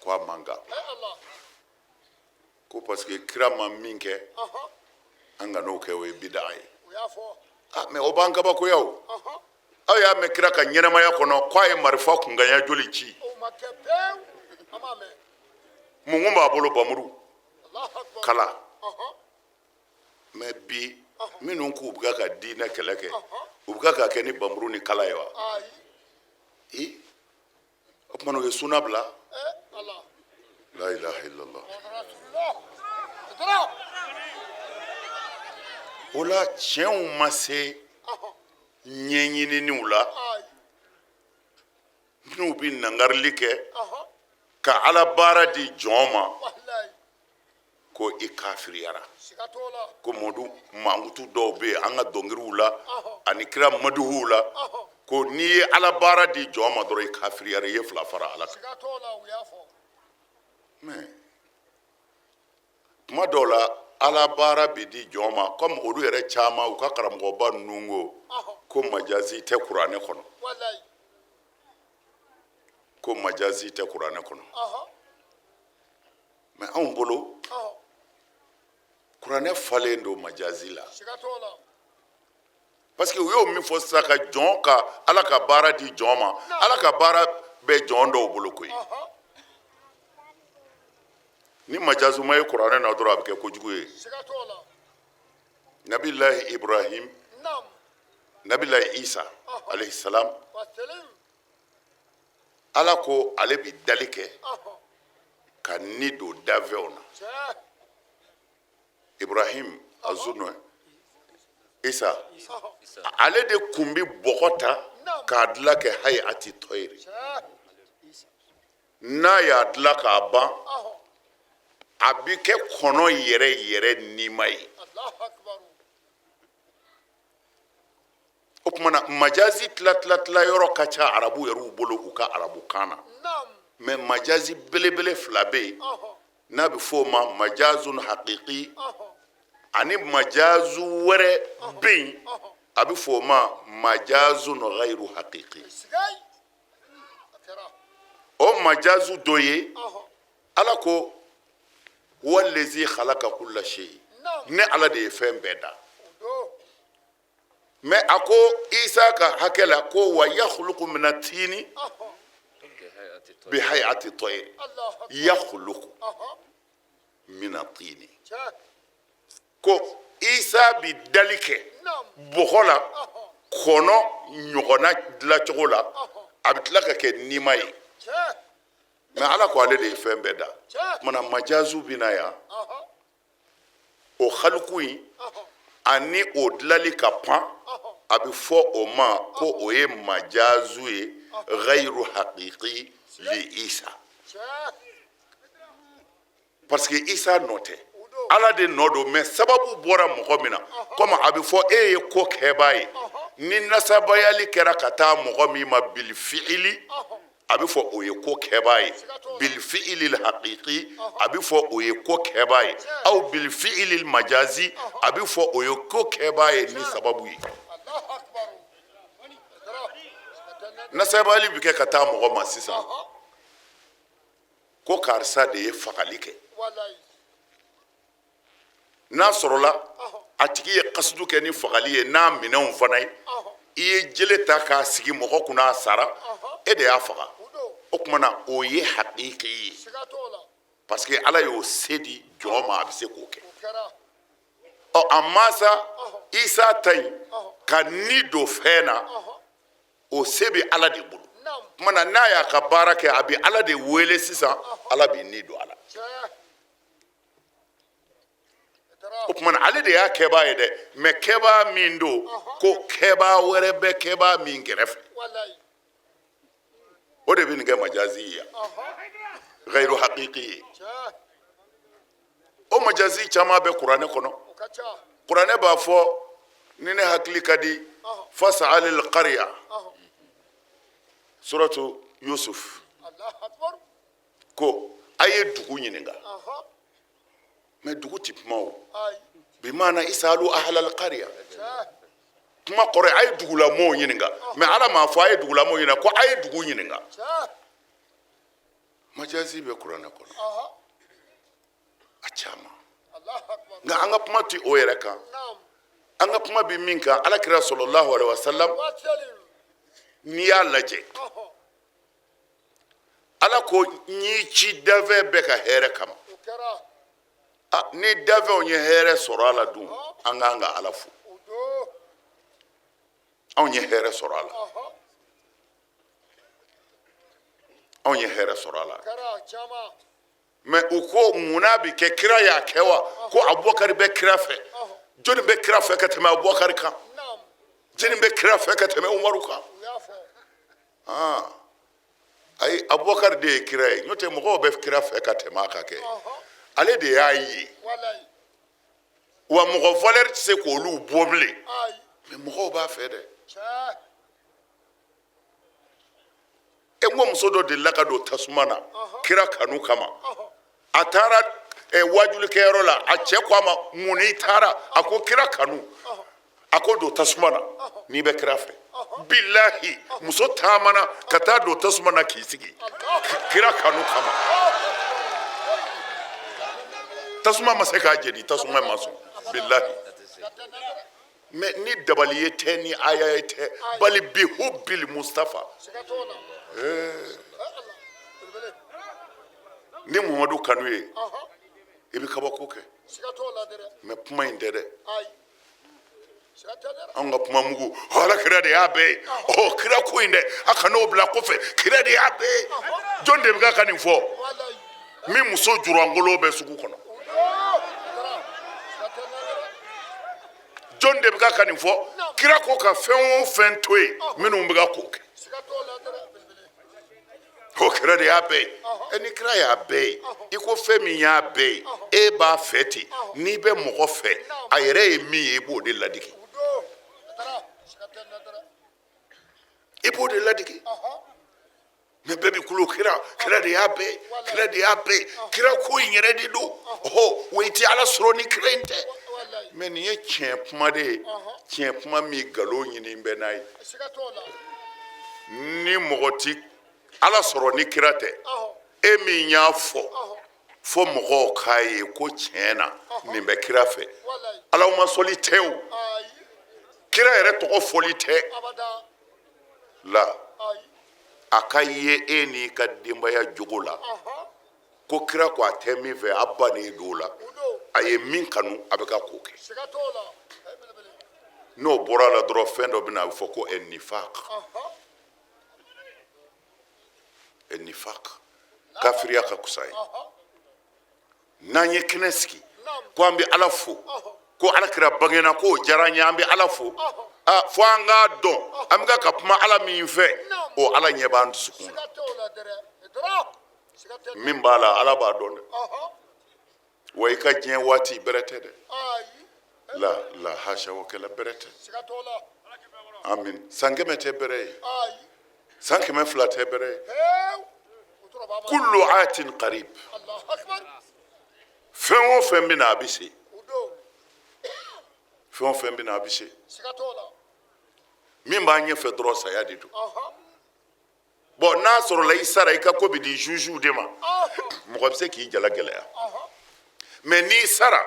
ko a man kan, ko parce que kira ma min kɛ, an ka n'o kɛ, o ye bida ye. Ah, mais o b'an kabakoya o. Aw y'a mɛn kira ka ɲɛnamaya kɔnɔ k'a ye marifa kunkanɲɛ joli ci? Mun kun b'a bolo? Bamuru, kala. Mais bi minnu k'u bɛ ka diinɛ kɛlɛ kɛ, u bɛ ka kɛ ni bamuru ni kala ye wa? I o tuma u ye suna bila. La ilaha illallah. O la tiɲɛw ma se ɲɛɲininiw la, n'u bɛ nangarili kɛ ka Ala baara di jɔn ma ko i kafiriyara. Ko mɔdu mankutu dɔw bɛ yen an ka dɔnkiliw la ani kira maduhuw la, ko n'i ye Ala baara di jɔn ma dɔrɔn i kafiriyara, i ye fila fara Ala kan. Mais tuma dɔw la Ala baara bɛ di jɔn ma, comme olu yɛrɛ caman u ka karamɔgɔba ninnu ko ko majazi tɛ kuranɛ kɔnɔ, ko majazi tɛ kuranɛ kɔnɔ. Mais anw bolo kuranɛ falen don majazi la, parce que u y'o min fɔ sisan ka jɔn ka Ala ka baara di jɔn ma, Ala ka baara bɛ jɔn dɔw bolo koyi. Ni majazu ma ye kuranɛ na dɔrɔn, a bɛ kɛ kojugu ye. Nabilahi Ibrahim, Nabilahi Isa alayhi salam, Ala ko ale bɛ dali kɛ ka ni don danfɛnw na. Ibrahim azunu Isa, ale de kun bɛ bɔgɔ ta k'a dilan kɛ hayati tɔyiri. N'a y'a dilan k'a ban, a bɛ kɛ kɔnɔ yɛrɛ yɛrɛ nima ye. O tuma na majazi tila tila tila yɔrɔ ka ca arabu yɛrɛw bolo u ka arabukan na. Mais majazi belebele fila bɛ yen n'a bɛ fɔ o ma majazun hakiki, ani majazu wɛrɛ bɛ yen a bɛ fɔ o ma majazun ghayru hakiki. O majazu dɔ ye, Ala ko huwa lezi khalaqa kulla shay, ne Ala de ye fɛn bɛɛ da. Mais a ko Isa ka hakɛ la ko wa yakhluqu mina tini bi hayati tayr, yakhluqu mina tini, ko Isa bi dali kɛ bɔgɔ la kɔnɔ ɲɔgɔnna dilacogo la, a bɛ tila ka kɛ nima ye. Mais Ala ko ale de ye fɛn bɛɛ da. Mana majazu bɛ na yan, o haliku in ani o dilali ka pan, a bɛ fɔ o ma ko o ye majazu ye ghayru haqiqi li Isa, parce que Isa nɔ tɛ, Ala de nɔ don. Mais sababu bɔra mɔgɔ min na, komi a bɛ fɔ e ye ko kɛbaa ye, ni nasabayali kɛra ka taa mɔgɔ min ma bil fi'ili, a bɛ fɔ o ye ko kɛbaa ye bil fi'ili haqiqi, a bɛ fɔ o ye ko kɛbaa ye aw bil fi'ili majazi, a bɛ fɔ o ye ko kɛbaa ye ni sababu ye. Nasabayali bɛ kɛ ka taa mɔgɔ ma sisan ko karisa de ye fagali kɛ. N'a sɔrɔla a tigi ye kasudu kɛ ni fagali ye n'a minɛnw fana ye, i ye jele ta k'a sigi mɔgɔ kunna, a sara, e de y'a faga. O tuma na o ye hakiki ye, parce que Ala y'o se di jɔn ma, a bɛ se k'o kɛ. Ɔ a mansa Isa ta in ka ni don fɛn na, o se bɛ Ala de bolo. Tuma na n'a y'a ka baara kɛ, a bɛ Ala de wele sisan, Ala bɛ ni don a la. O tuma na ale de y'a kɛbaa ye dɛ, mais kɛbaa min don, ko kɛbaa wɛrɛ bɛ kɛbaa min kɛrɛfɛ, o de bɛ nin kɛ majazi ye yan, ghayru haqiqi ye. O majazi caman bɛ kuranɛ kɔnɔ. Kuranɛ b'a fɔ, ni ne hakili ka di, fas'alil qarya, suratu Yusuf, ko a ye dugu ɲininka. Mais dugu ti kuma o bimaana isalu ahlal qarya, kuma kɔrɔ ye a ye dugulamɔgɔw ɲininka. Mais Ala m'a fɔ a ye dugulamɔgɔw ɲininka, ko a ye dugu ɲininka. Majazi bɛ kuranɛ kɔnɔ a caman, nka an ka kuma ti o yɛrɛ kan. An ka kuma bɛ min kan, Ala kira sallallahu alaihi wasallam, n'i y'a lajɛ, Ala ko n y'i ci danfɛn bɛɛ ka hɛrɛ kama. Ni danfɛnw ye hɛrɛ sɔrɔ a la dun, an k'an ka Ala fo, anw ye hɛrɛ sɔrɔ a la, anw ye hɛrɛ sɔrɔ a la. Mais u ko munna bi kɛ kira y'a kɛ wa? Ko Abubakari bɛ kira fɛ, jɔnni bɛ kira fɛ ka tɛmɛ Abubakari kan? Jɔnni bɛ kira fɛ ka tɛmɛ Umaru kan? Ayi, Abubakari de ye kira ye, n'o tɛ mɔgɔw bɛ kira fɛ ka tɛmɛ a kan kɛ. Ale de y'a ye wa mɔgɔ valeur tɛ se k'olu bɔ bilen, mais mɔgɔw b'a fɛ dɛ. E ko muso dɔ delila ka don tasuma na kira kanu kama. A taara wajulikɛyɔrɔ la, a cɛ ko a ma, mun n'i taara? A ko kira kanu. A ko don tasuma na n'i bɛ kira fɛ. Bilahi, muso taamana ka taa don tasuma na k'i sigi kira kanu kama. Tasuma ma se k'a jeni, tasuma ma sɔn, bilahi. Mais ni dabali ye tɛ, ni aya ye tɛ, bali bi hubbil Mustafa, ni Muhamadu kanu ye, i bɛ kabako kɛ. Mais kuma in tɛ dɛ, anw ka kuma mugu, Ala kira de y'a bɛɛ ye. Ɔ kira ko in dɛ, a kan'o bila kɔfɛ, kira de y'a bɛɛ ye. Jɔn de bɛ ka nin fɔ? Min muso jurangolo bɛ sugu kɔnɔ. Jɔn de bɛ ka nin fɔ? Kira ko ka fɛn o fɛn to yen, minnu bɛ ka k'o kɛ, o kira de y'a bɛɛ ye. Ɛ ni kira y'a bɛɛ ye, i ko fɛn min y'a bɛɛ ye, e b'a fɛ ten. N'i bɛ mɔgɔ fɛ, a yɛrɛ ye min ye, i b'o de ladege, i b'o de ladege. Mais bɛɛ bi kulo kira, kira de y'a bɛɛ ye, kira de y'a bɛɛ ye, kira ko in yɛrɛ de don. Ɔhɔ, wa i tɛ Ala sɔrɔ ni kira in tɛ. Mais nin ye tiɲɛ kuma de ye, tiɲɛ kuma min nkalon ɲini bɛ n'a ye. Ni mɔgɔ ti Ala sɔrɔ ni kira tɛ, e min y'a fɔ, fo mɔgɔw k'a ye ko tiɲɛ na nin bɛ kira fɛ. Alahuma sɔli tɛ o, kira yɛrɛ tɔgɔ fɔli tɛ la, a ka ye e n'i ka denbaya jogo la ko kira ko a tɛ min fɛ, a bannen don o la. A ye min kanu, a bɛ ka k'o kɛ. N'o bɔra a la dɔrɔn, fɛn dɔ bɛ na, a bɛ fɔ ko nifaq, nifaq, kafiriya ka kusa ye. N'an ye kɛnɛ sigi ko an bɛ Ala fo, ko Ala kira bangena, k'o diyara an ye, an bɛ Ala fo, aa, fo an k'a dɔn an bɛ ka kuma Ala min fɛ, o Ala ɲɛ b'an dusukun na. Min b'a la, Ala b'a dɔn dɛ. Wa i ka diɲɛ waati bɛrɛ tɛ dɛ. La la hasha wa kɛlɛ bɛrɛ tɛ. Amin. San 100 tɛ bɛrɛ ye, san 200 tɛ bɛrɛ ye. Kullu atin qarib. Fɛn o fɛn bɛ na, a bɛ se. Fɛn o fɛn bɛ na, a bɛ se. Min b'an ɲɛfɛ dɔrɔn, saya de don. Bɔn, n'a sɔrɔla i sara, i ka ko bɛ di jugew de ma, mɔgɔ bɛ se k'i jala gɛlɛya. Mɛ n'i sara,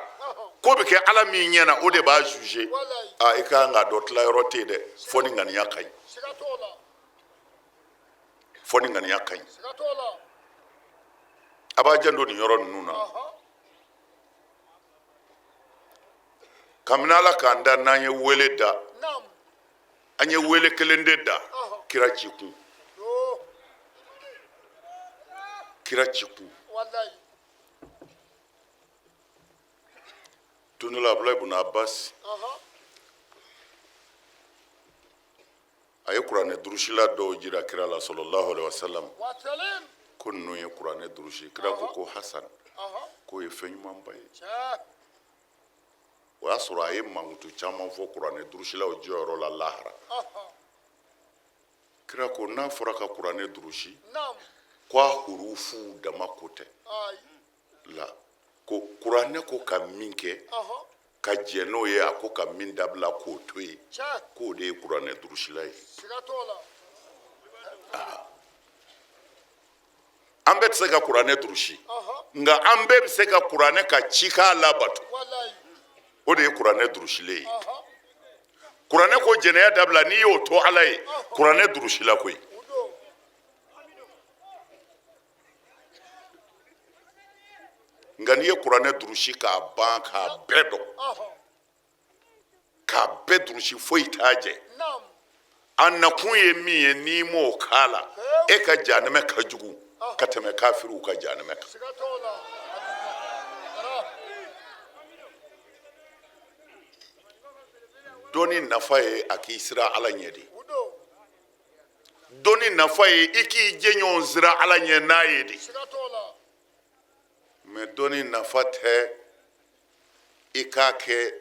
ko bɛ kɛ Ala min ɲɛ na, o de b'a juger. Aa, i ka kan k'a dɔn tilayɔrɔ tɛ yen dɛ, fɔ ni ŋaniya ka ɲi, fɔ ni ŋaniya ka ɲi. A b'a janto nin yɔrɔ ninnu na. Kabini Ala k'an da, n'an ye wele da, an ye wele kelen de da: kira ci kun, kira ci kun. Don dɔ la, Abulayi bun Abbas, a ye kuranɛ durusila dɔw jira kira la, sallallahu alaihi wasallam, ko ninnu ye kuranɛ durusi. Kira ko ko hasan, k'o ye fɛn ɲumanba ye. O y'a sɔrɔ a ye mankutu caman fɔ kuranɛ durusilaw jɔyɔrɔ la lahara. Kira ko n'a fɔra ka kuranɛ durusi, ko a hurufuw dama ko tɛ la, ko kuranɛ ko ka min kɛ, ka jɛn n'o ye, a ko ka min dabila k'o to yen, k'o de ye kuranɛ durusila ye. An bɛɛ tɛ se ka kuranɛ durusi, nka an bɛɛ bɛ se ka kuranɛ ka cikan labato, o de ye kuranɛ durusilen ye. Kuranɛ ko jɛnɛya dabila, n'i y'o to Ala ye, kuranɛ durusila koyi. Nka n'i ye kuranɛ durusi k'a ban, k'a bɛɛ dɔn, k'a bɛɛ durusi, foyi t'a jɛ, a nakun ye min ye, n'i m'o k'a la, e ka janɛmɛ ka jugu ka tɛmɛ kafiriw ka janɛmɛ kan. Dɔnni nafa ye a k'i siran Ala ɲɛ de. Dɔnni nafa ye i k'i jɛɲɔgɔn siran Ala ɲɛ n'a ye de. Mɛ dɔnni nafa tɛ i k'a kɛ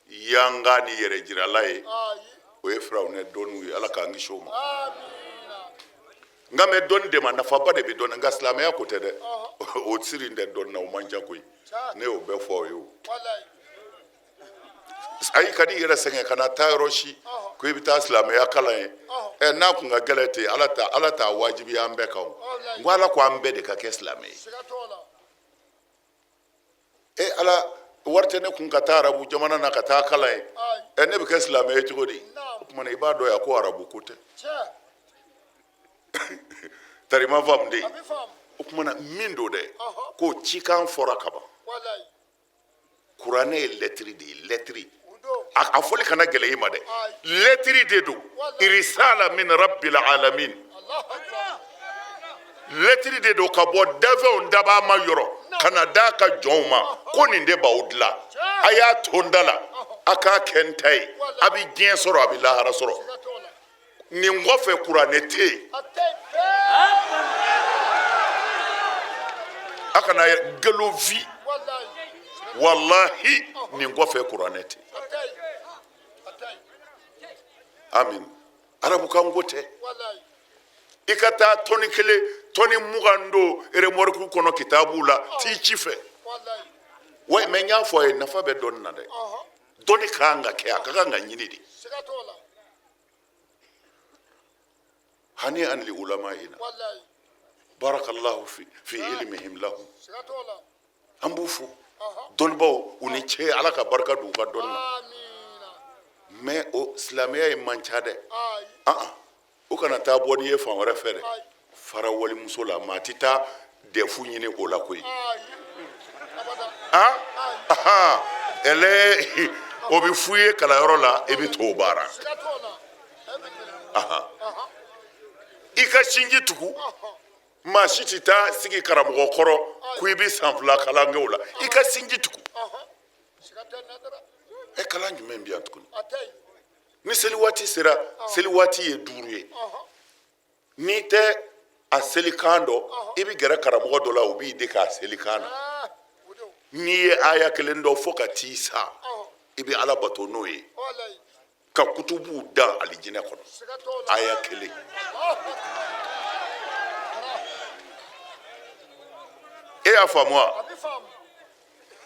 yanga ni yɛrɛjirala ye. O ye firawunɛ dɔnniw ye, Ala k'an kisi o ma. Nka mɛ dɔnni de ma, nafaba de bɛ dɔnni, nka silamɛya ko tɛ dɛ. O siri tɛ dɔnni na, o man ca koyi. Ne y'o bɛɛ fɔ aw ye. O ayi, ka n'i yɛrɛ sɛgɛn ka na taa yɔrɔ si ko i bɛ taa silamɛya kalan ye. Ɛ, n'a kun ka gɛlɛn ten, Ala ta, Ala t'a wajibiya an bɛɛ kan. O n ko Ala ko an bɛɛ de ka kɛ silamɛ ye. E Ala, wari tɛ ne kun ka taa arabu jamana na ka taa kalan ye. Ɛ, ne bɛ kɛ silamɛ ye cogo di? O tuma na, i b'a dɔn yan ko arabu ko tɛ. Tari ma faamu de. O tuma na, min don dɛ, ko cikan fɔra ka ban. Kuranɛ ye lɛtiri de ye, lɛtiri. A fɔli kana gɛlɛya i ma dɛ. Lɛtiri de don, irisala min rabbil alamin. Lɛtiri de don ka bɔ dafɛnw dabaa ma yɔrɔ ka na d'a ka jɔnw ma, ko nin de b'aw dilan, a y'a to n da la, a k'a kɛ n ta ye, a bɛ diɲɛ sɔrɔ, a bɛ lahara sɔrɔ. Nin kɔfɛ kuranɛ tɛ yen. A kana galovi, walahi, nin kɔfɛ kuranɛ tɛ yen. Amin. Arabukan ko tɛ. I ka taa tɔni 1, tɔni 20 don eremɔriku kɔnɔ kitabu la, t'i ci fɛ wa. Mɛ n y'a fɔ a ye, nafa bɛ dɔnni na dɛ. Dɔnni ka kan ka kɛ, a ka kan ka ɲini de. Hani an li ulamaina, barakallahu fi ilmihim lahum. An b'u fo, dɔnnibaw, u ni ce, Ala ka barika don u ka dɔnni na. Mɛ o silamɛya ye man ca dɛ. An o kana taa bɔ n'i ye fan wɛrɛ fɛ dɛ. Fara walimuso la, maa tɛ taa dɛfu ɲini o la koyi. Han, Ahan, ɛlɛ o bɛ f'u ye kalanyɔrɔ la, i bɛ t'o baara. I ka sinji tugu, maa si tɛ taa sigi karamɔgɔ kɔrɔ ko i bɛ san 2 kalan kɛ o la. I ka sinji tugu. Ɛ, kalan jumɛn bɛ yan tuguni? Ni seli waati sera, seli waati ye 5 ye, n'i tɛ a selikan dɔn, i bɛ gɛrɛ karamɔgɔ dɔ la, o b'i dege a selikan na. N'i ye aya kelen dɔn fo ka t'i sa, i bɛ Ala bato n'o ye ka kutubuw dan alijinɛ kɔnɔ. Aya kelen. E y'a faamu wa?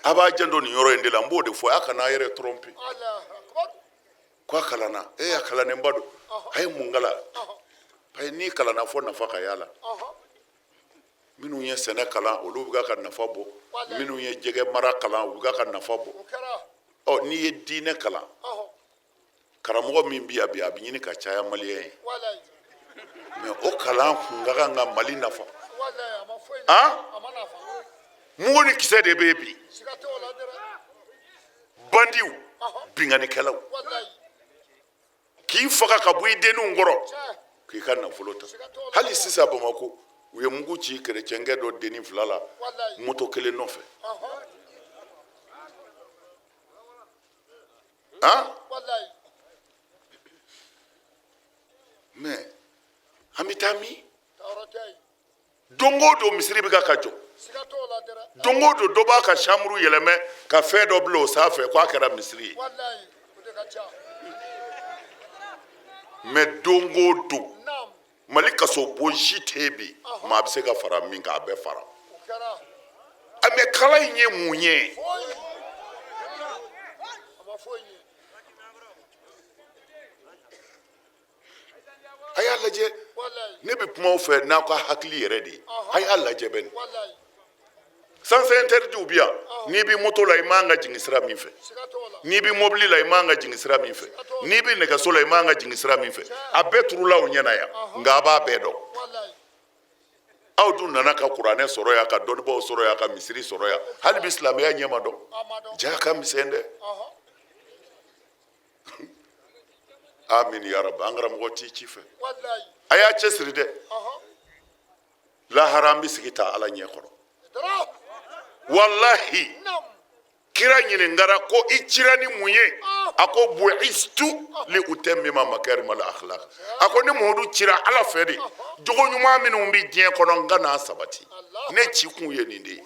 A b'a janto nin yɔrɔ in de la, n b'o de fɔ, a kana a yɛrɛ tromper. Ko a kalanna, e y'a kalannenba don, a ye mun kalan? Ayi, n'i kalanna fo nafa ka y'a la. Minnu ye sɛnɛ kalan, olu bɛ ka nafa bɔ. Minnu ye jɛgɛ mara kalan, u bɛ ka nafa bɔ. Ɔ, n'i ye diinɛ kalan, karamɔgɔ min bɛ yan bi, a bɛ ɲini ka caya maliyɛn ye, mais o kalan kun ka kan ka Mali nafa. Han, mugu ni kisɛ de bɛ yen bi, bandiw, binkannikɛlaw, k'i faga ka bɔ i denninw kɔrɔ, k'i ka nafolo ta. Hali sisan Bamakɔ, u ye mugu ci kerecɛnkɛ dɔ dennin 2 la moto kelen nɔfɛ. Han, mais an bɛ taa min? Don o don misiri bɛ ka jɔ, don o don dɔ b'a ka chambre yɛlɛmɛ ka fɛn dɔ bila o sanfɛ k'a kɛra misiri ye. Mais don o don, Mali kasobon si tɛ yen bi maa bɛ se ka fara min kan, a bɛɛ fara. Mais kalan in ye mun ye? A y'a lajɛ, ne bɛ kuma aw fɛ n'aw ka hakili yɛrɛ de ye. A y'a lajɛ bɛ nin sens interdit bi yan. N'i bɛ moto la, i man ka jigin sira min fɛ. N'i bɛ mobili la, i man ka jigin sira min fɛ. N'i bɛ nɛgɛso la, i man ka jigin sira min fɛ. A bɛɛ turula aw ɲɛna yan, nka a b'a bɛɛ dɔn. Aw dun nana ka kuranɛ sɔrɔ yan, ka dɔnnibaaw sɔrɔ yan, ka misiri sɔrɔ yan, hali bi silamɛya ɲɛ ma dɔn. Ja ka misɛn dɛ. Amin ya rabi. An karamɔgɔ t'i ci fɛ, a y'a cɛsiri dɛ. Lahara an bɛ sigi ta Ala ɲɛ kɔrɔ. Walahi, kira ɲininkara ko i cira ni mun ye? A ko bu'istu li utammima makarimal akhlaq. A ko ne Muhamadu cira Ala fɛ de, jogo ɲuman minnu bɛ diɲɛ kɔnɔ, n ka n'a sabati. Ne ci kun ye nin de ye.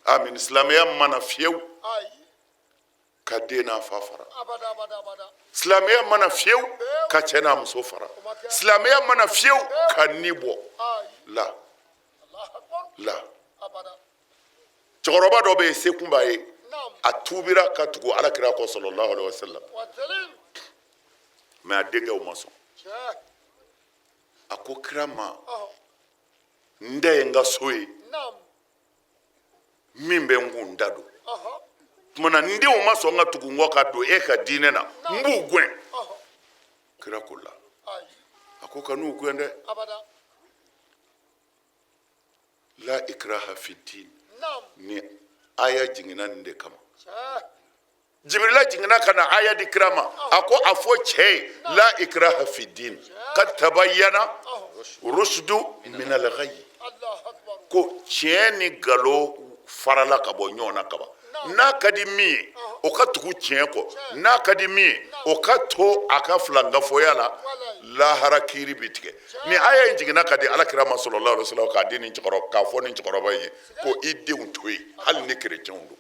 Amin. Silamɛya ma na fiyewu ka den n'a fa fara. Silamɛya ma na fiyewu ka cɛ n'a muso fara. Silamɛya ma na fiyewu ka ni bɔ la la. Cɛkɔrɔba dɔ bɛ yen, se kun b'a ye, a tuubira ka tugu Ala kira kɔ sallallahu alaihi wasallam, mais a denkɛw ma sɔn. A ko kira ma, n da ye n ka so ye min bɛ n kun da don tuma na, n denw ma sɔn ka tugu n kɔ ka don e ka diinɛ na, n b'u gɛn. Kira ko la, a ko kan'u gɛn dɛ. La ikraha fi din, ni aya jiginna nin de kama. Jibirila jiginna ka na aya di kira ma, a ko a fɔ cɛ ye la ikraha fi din kad tabayyana rushdu min al-ghayy, ko tiɲɛ ni nkalon farala ka bɔ ɲɔgɔn na kaban. N'a ka di min ye, o ka tugu tiɲɛ kɔ, n'a ka di min ye, o ka to a ka filankafoya la, lahara kiiri bi tigɛ. Ni aya in jiginna ka di Ala kira ma sallallahu alaihi wasallam, k'a di nin cɛkɔrɔba, k'a fɔ nin cɛkɔrɔba in ye ko i denw to yen, hali ni kerecɛnw don.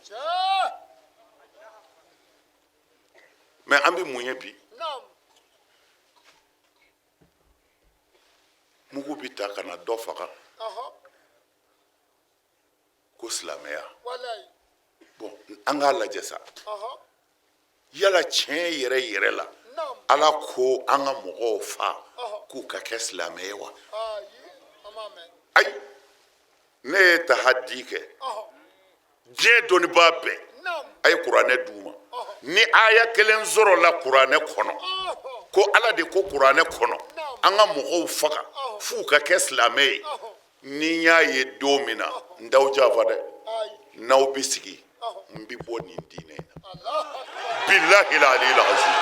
Mais an bɛ mun ye bi? Mugu bɛ ta ka na dɔ faga ko silamɛya. Bon, an k'a lajɛ sa, yala tiɲɛ yɛrɛ yɛrɛ la, Ala ko an ka mɔgɔw fa k'u ka kɛ silamɛ ye wa? Ayi, ne ye tahadi kɛ diɲɛ dɔnnibaa bɛɛ, a ye kuranɛ d'u ma, ni aya kelen sɔrɔla kuranɛ kɔnɔ ko Ala de ko kuranɛ kɔnɔ an ka mɔgɔw faga f'u ka kɛ silamɛ ye. Ni n y'a ye don min na n t'aw janfa dɛ, n'aw bɛ sigi n bɛ bɔ nin diinɛ in na, bilahi aliyil azim.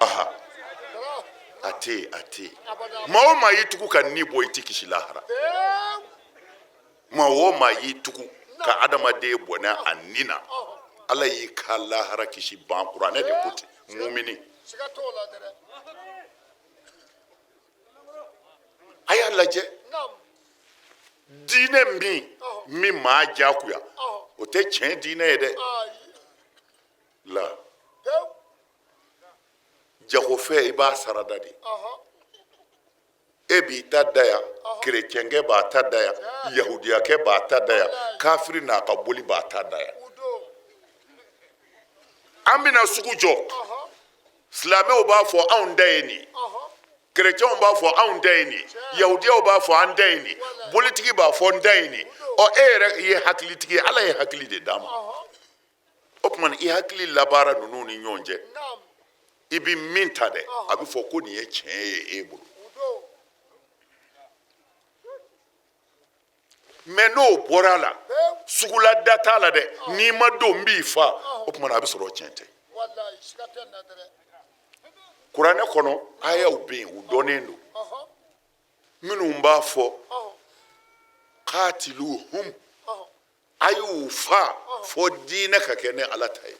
Aha, a tɛ yen, a tɛ yen. Maa o maa y'i tugu ka ni bɔ, i tɛ kisi lahara. Maa o maa y'i tugu ka adamaden bɔnɛ a ni na, ala y'i ka lahara kisi ban. Kuranɛ de ko ten. Mumini, a y'a lajɛ, diinɛ min maa jagoya, o tɛ tiɲɛ diinɛ ye dɛ. La jagofɛn, i b'a sarada de. E b'i ta da yan, kerecɛnkɛ b'a ta da yan, yahudiyakɛ b'a ta da yan, kafiri n'a ka boli b'a ta da yan. An bɛna sugu jɔ, silamɛw b'a fɔ anw ta ye nin, kerecɛnw b'a fɔ anw ta ye nin, yahudiyaw b'a fɔ an ta ye nin, bolitigi b'a fɔ n ta ye nin. Ɔ, e yɛrɛ ye hakilitigi ye, ala ye hakili de d'a ma. O tuma i hakili labaara ninnu ni ɲɔgɔn cɛ, i bɛ min ta dɛ, a bɛ fɔ ko nin ye tiɲɛ ye e bolo. Mɛ n'o bɔra a la, sugula da t'a la dɛ, n'i ma don n b'i fa. O tuma a bɛ sɔrɔ tiɲɛ tɛ. Kuranɛ kɔnɔ ayaw bɛ yen, u dɔnnen don, minnu b'a fɔ katiluhum, a y'u fa fo diinɛ ka kɛ ne ala ta ye.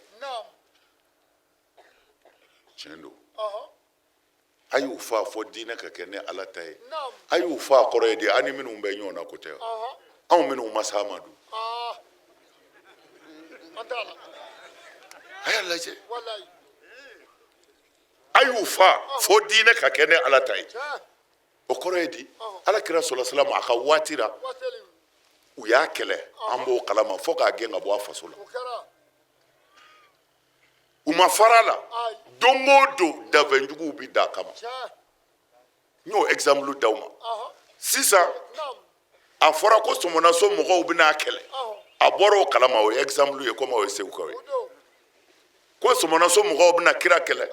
Tiɲɛ don, a y'u fa fo diinɛ ka kɛ ne ala ta ye. A y'u fa kɔrɔ ye di? An ni minnu bɛ ɲɔgɔn na ko tɛ, anw minnu ma s'a ma dun? A y'a lajɛ, a y'u fa fo diinɛ ka kɛ ne ala ta ye, o kɔrɔ ye di? Ala kira sɔlɔ salam a ka waati la, u y'a kɛlɛ, an b'o kalama, fo k'a gɛn ka bɔ a faso la. U ma fara a la, don o don danfɛnjuguw bɛ da a kama. N y'o exemple d'aw ma sisan. A fɔra ko sɔmɔnaso mɔgɔw bɛna a kɛlɛ, a bɔra o kalama, o ye exemple ye, komi o ye segukaw ye, ko sɔmɔnaso mɔgɔw bɛna kira kɛlɛ.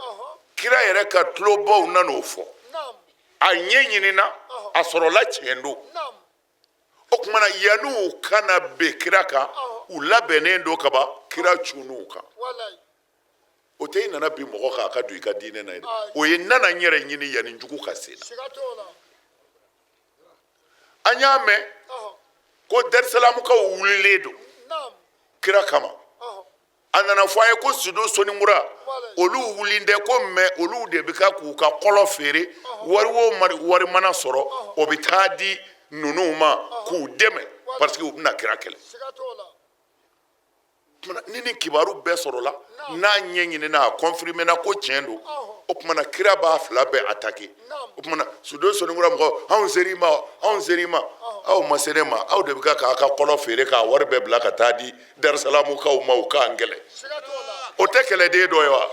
Kira yɛrɛ ka tulobaw nan'o fɔ, a ɲɛ ɲinina, a sɔrɔla tiɲɛ don. O tuma na yanni u ka na bin kira kan, u labɛnnen don kaban, kira cunn'u kan. O tɛ i nana bin mɔgɔ kan a ka don i ka diinɛ na ye dɛ, o ye n nana n yɛrɛ ɲini yanni jugu ka se na. An y'a mɛn ko darisalamukaw wulilen don kira kama. A nana fɔ a ye ko sudo soninkura olu wulilen tɛ ko, mɛ olu de bɛ ka k'u ka kɔlɔ feere, wari o wari mana sɔrɔ, o bɛ taa di ninnu ma k'u dɛmɛ, parce que u bɛna kira kɛlɛ. Ni nin kibaru bɛɛ sɔrɔla, n'a ɲɛ ɲinina, a confirmena ko tiɲɛ don, o tuma na kira b'a fila bɛɛ attaquer. O tuma na sudo soninkura mɔgɔw, anw ser'i ma, anw ser'i ma, aw ma se ne ma, aw de bɛ ka k'a ka kɔlɔ feere k'a wari bɛɛ bila ka taa di darisalamukaw ma, u k'an kɛlɛ. O tɛ kɛlɛden dɔ ye wa?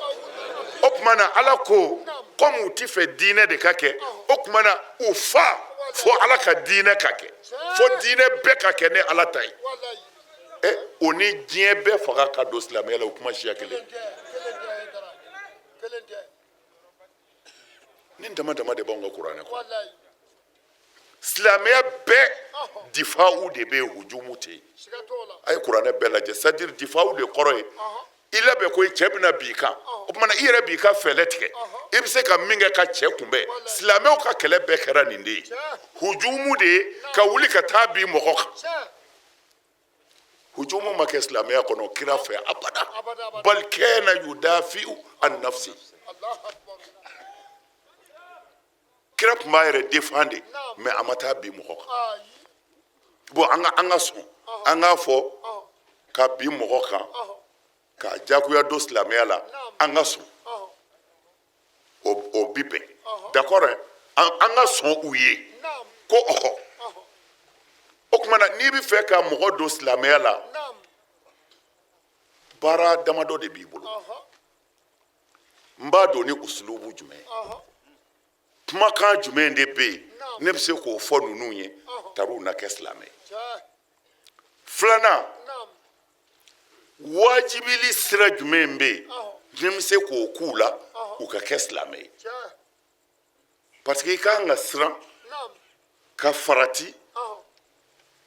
O tuma na ala ko komi u ti fɛ diinɛ de ka kɛ, o tuma na u fa fo ala ka diinɛ ka kɛ, fo diinɛ bɛɛ ka kɛ ne ala ta ye. Ɛ, o ni diɲɛ bɛɛ faga ka don silamɛya la, o kuma siya kelen. Nin dama dama de b'anw ka kuranɛ kɔnɔ. Silamɛya bɛɛ difawu de bɛ yen, hujumu tɛ yen. A ye kuranɛ bɛɛ lajɛ, c'est à dire difawu de kɔrɔ ye i labɛn ko i cɛ bɛna bin i kan, o tuma na i yɛrɛ b'i ka fɛɛrɛ tigɛ, i bɛ se ka min kɛ ka cɛ kunbɛn. Silamɛw ka kɛlɛ bɛɛ kɛra nin de ye, hujumu de ye ka wuli ka taa bin mɔgɔ kan. Hujumu ma kɛ silamɛya kɔnɔ kira fɛ abada, bal kana yudafi'u an nafsi. Kira tun b'a yɛrɛ défend de, mais a ma taa bin mɔgɔ kan. Bon, an ka sɔn an k'a fɔ ka bin mɔgɔ kan k'a jagoya don silamɛya la, an ka sɔn o bi bɛn, d'accord? An ka sɔn u ye ko ɔhɔ. O tuma na n'i bɛ fɛ ka mɔgɔ don silamɛya la, baara damadɔ de b'i bolo. N b'a don ni usulubu jumɛn ye? Kumakan jumɛn de bɛ yen ne bɛ se k'o fɔ ninnu ye tariw na kɛ silamɛ ye? Filanan, wajibili sira jumɛn bɛ yen ne bɛ se k'o k'u la u ka kɛ silamɛ ye? Parce que i ka kan ka siran ka farati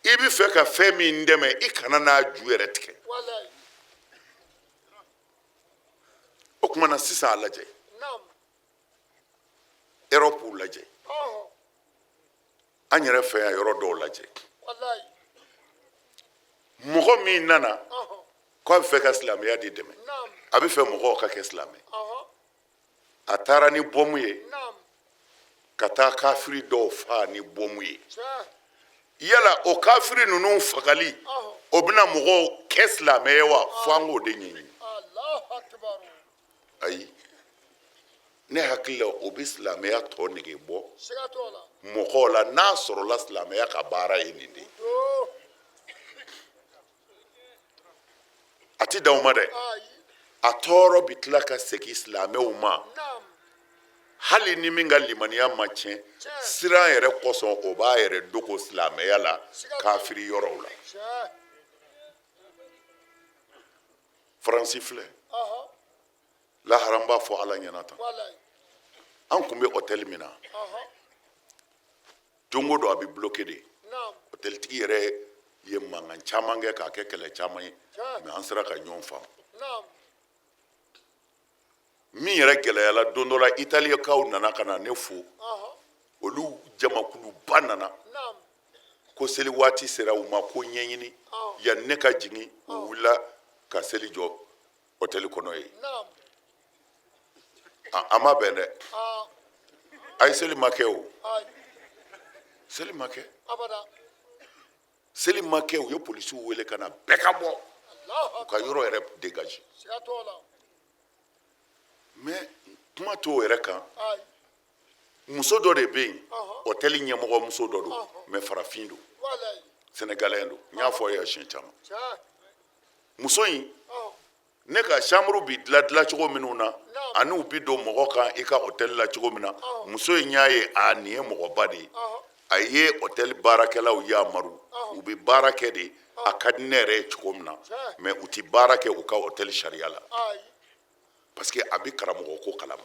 i bɛ fɛ ka fɛn min dɛmɛ i kana n'a ju yɛrɛ tigɛ o tuma na sisan a lajɛ Europe lajɛ an yɛrɛ fɛ yan yɔrɔ dɔw lajɛ mɔgɔ min nana k'a bɛ fɛ ka silamɛya de dɛmɛ a bɛ fɛ mɔgɔw ka kɛ silamɛ a taara ni bɔmu ye ka taa kafiri dɔw faa ni bɔmu ye yala o kafiri ninnu fagali o bɛna mɔgɔw kɛ silamɛ ye wa fo an k'o de ɲɛɲini ayi ne hakili la o bɛ silamɛya tɔ nege bɔ mɔgɔw la n'a sɔrɔla silamɛya ka baara ye nin de ye a tɛ dan o ma dɛ a tɔɔrɔ bɛ tila ka segin silamɛw ma hali ni min ka limaniya ma tiɲɛ siran yɛrɛ kosɔn o b'a yɛrɛ dogo silamɛya la kafiri yɔrɔw la faransi filɛ lahara n b'a fɔ ala ɲɛna tan an tun bɛ hôtel min na don o don a bɛ bloqué de hôteltigi yɛrɛ ye mankan caman kɛ k'a kɛ kɛlɛ caman ye mais an sera ka ɲɔgɔn faamu min yɛrɛ gɛlɛyala don dɔ la italiyakaw nana ka na ne fo olu jamakuluba nana ko seli waati sera u ma ko ɲɛɲini yanni ne ka jigin u wulila ka seli jɔ hôtel kɔnɔ yen a ma bɛn dɛ ayi seli ma kɛ o seli ma kɛ seli ma kɛ u ye polisiw wele ka na bɛɛ ka bɔ u ka yɔrɔ yɛrɛ dégage mais kuma t'o yɛrɛ kan muso dɔ de bɛ yen hôtel ɲɛmɔgɔ muso dɔ don mais farafin don sénégalais don n y'a fɔ ye siɲɛ caman muso in ne ka chambre bi dilan dilancogo minnu na ani u bi don mɔgɔ kan i ka hôtel la cogo min na muso in y'a ye a nin ye mɔgɔba de ye a ye hôtel baarakɛlaw yamaru u bɛ baara kɛ de a ka di ne yɛrɛ ye cogo min na mais u tɛ baara kɛ u ka hôtel sariya la parce que a bɛ karamɔgɔ ko kalama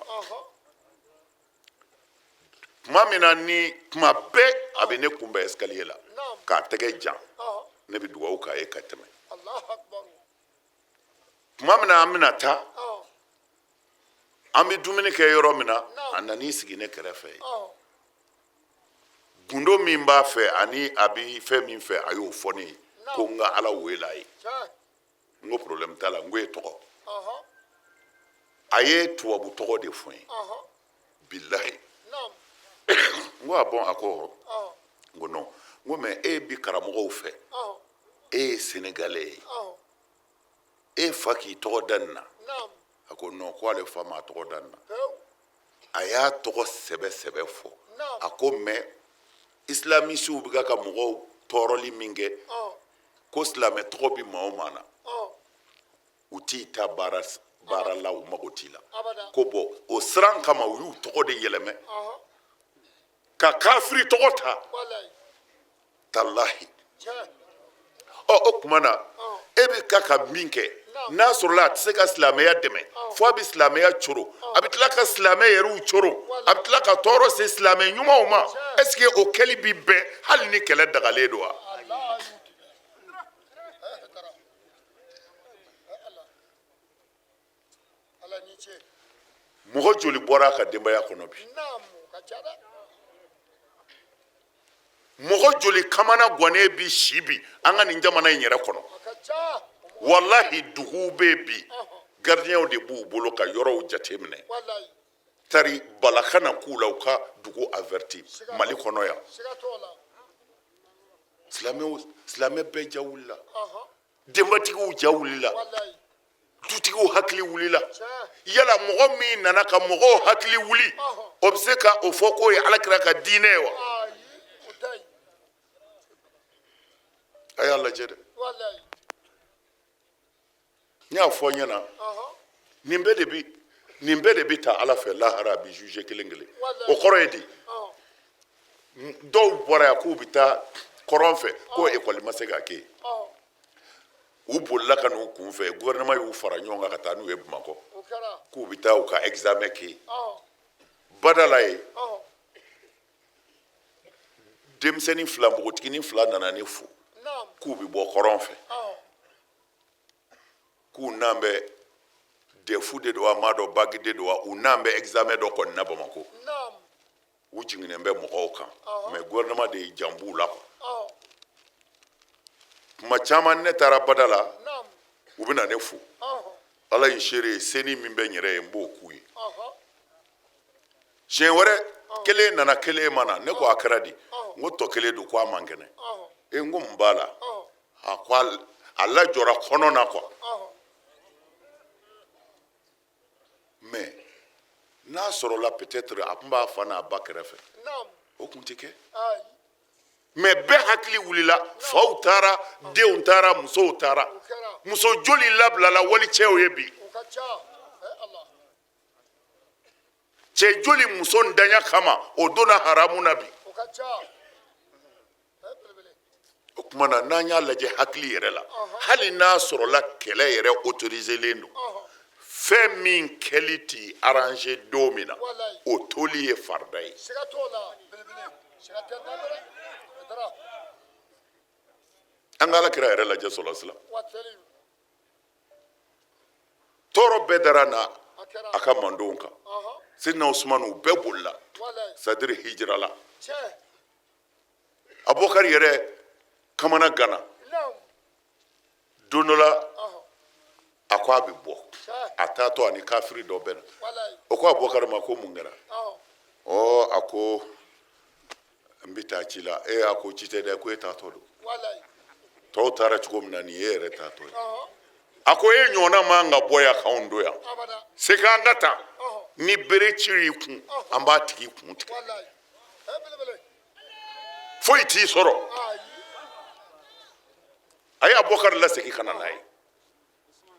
tuma min na ni tuma bɛɛ a bɛ ne kunbɛn escalier la k'a tɛgɛ jan ne bɛ dugawu k'a ye ka tɛmɛ tuma min na an bɛna taa an bɛ dumuni kɛ yɔrɔ min na a nan'i sigi ne kɛrɛfɛ yen gundo min b'a fɛ ani a bɛ fɛn min fɛ a y'o fɔ ne ye ko n ka ala wele a ye n ko problème t'a la n ko e tɔgɔ a ye tubabu tɔgɔ de fɔ n ye bilahi n ko ah bon a ko n ko non n ko mais e bi karamɔgɔw fɛ e ye sénégalais ye e fa k'i tɔgɔ da nin na a ko non ko ale fa m'a tɔgɔ da nin na a y'a tɔgɔ sɛbɛ sɛbɛ fɔ a ko mais islamisiw bɛ ka mɔgɔw tɔɔrɔli min kɛ ko silamɛ tɔgɔ bɛ maa o maa na u t'i ta baara baara la u mago t'i la ko bon o siran kama u y'u tɔgɔ de yɛlɛmɛ ka kafiri tɔgɔ ta talahi ɔ o tuma na e bɛ ka ka min kɛ n'a sɔrɔla a tɛ se ka silamɛya dɛmɛ fo a bɛ silamɛya coro a bɛ tila ka silamɛ yɛrɛw coro a bɛ tila ka tɔɔrɔ se silamɛ ɲumanw ma est ce que o kɛli bi bɛn hali ni kɛlɛ dagalen don wa mɔgɔ joli bɔra a ka denbaya kɔnɔ bi mɔgɔ joli kamana gannen bi si bi an ka nin jamana in yɛrɛ kɔnɔ walahi duguw bɛ yen bi garidiɲɛw de b'u bolo ka yɔrɔw jateminɛ tari bala kana k'u la u ka dugu averti mali kɔnɔ yan silamɛ bɛɛ ja wulila denbatigiw ja wulila dutigiw hakili wulila yala mɔgɔ min nana ka mɔgɔw hakili wuli o bɛ se ka o fɔ k'o ye alakira ka diinɛ ye wa a y'a lajɛ dɛ n y'a fɔ n ɲɛna nin bɛɛ de bi nin bɛɛ de bi ta ala fɛ lahara a bi juger kelen kelen o kɔrɔ ye di dɔw bɔra yan k'u bɛ taa kɔrɔn fɛ ko ekɔli ma se ka kɛ yen u bolila ka n'u kun fɛ gouvernement y'u fara ɲɔgɔn kan ka taa n'u ye bamakɔ k'u bɛ taa u ka examen kɛ yen bada la yen Denmisɛnnin fila, npogotiginin fila nana ne fo k'u bɛ bɔ kɔrɔn fɛ, k'u nan bɛ DEF de don wa, m'a dɔn bac de don wa, u nan bɛ examen dɔ kɔni na Bamakɔ. U jiginnen bɛ mɔgɔw kan, mais gouvernement de ye jan b'u la quoi. Tuma caman ne taara bada la, u bɛ na ne fo. Ala ye seere ye, seni min bɛ n yɛrɛ ye, n b'o k'u ye. Siɲɛ wɛrɛ, kelen nana, kelen ma na. Ne ko a kɛra di? N ko tɔ kelen don, ko a man kɛnɛ. E, n ko mun b'a la? A ko a lajɔra kɔnɔ na quoi. Mais n'a sɔrɔla peut-être a tun b'a fa n'a ba kɛrɛfɛ, o tun tɛ kɛ. Mais bɛɛ hakili wulila, faw taara, denw taara, musow taara. Muso joli labilala walicɛw ye bi? Cɛ joli muso ntanya kama o donna haramu na bi? O tuma na, n'an y'a lajɛ hakili yɛrɛ la, hali n'a sɔrɔla kɛlɛ yɛrɛ autorisélen don, fɛn min kɛli t'i arranger don min na, o toli ye farida ye. An ka ala kira yɛrɛ lajɛ, sɔlɔ silam, tɔɔrɔ bɛɛ dara na a ka mandenw kan. Sidina Usumani, u bɛɛ bolila, c'est-à-dire hijirala. Abubakari yɛrɛ kamana ganna don dɔ la, a ko a bɛ bɔ. A taatɔ, a ni kafiri dɔ bɛnna. O ko Abubakari ma ko mun kɛra? Ɔ, a ko n bɛ taa ci la. E, a ko ci tɛ dɛ, ko e taatɔ don. Tɔw taara cogo min na, nin ye e yɛrɛ taatɔ ye. A ko e ɲɔgɔnna man ka bɔ yan k'anw to yan. Se k'an ka taa ni bere cir'i kun, an b'a tigi kun tigɛ, foyi t'i sɔrɔ. A ye Abubakari lasegin ka na n'a ye.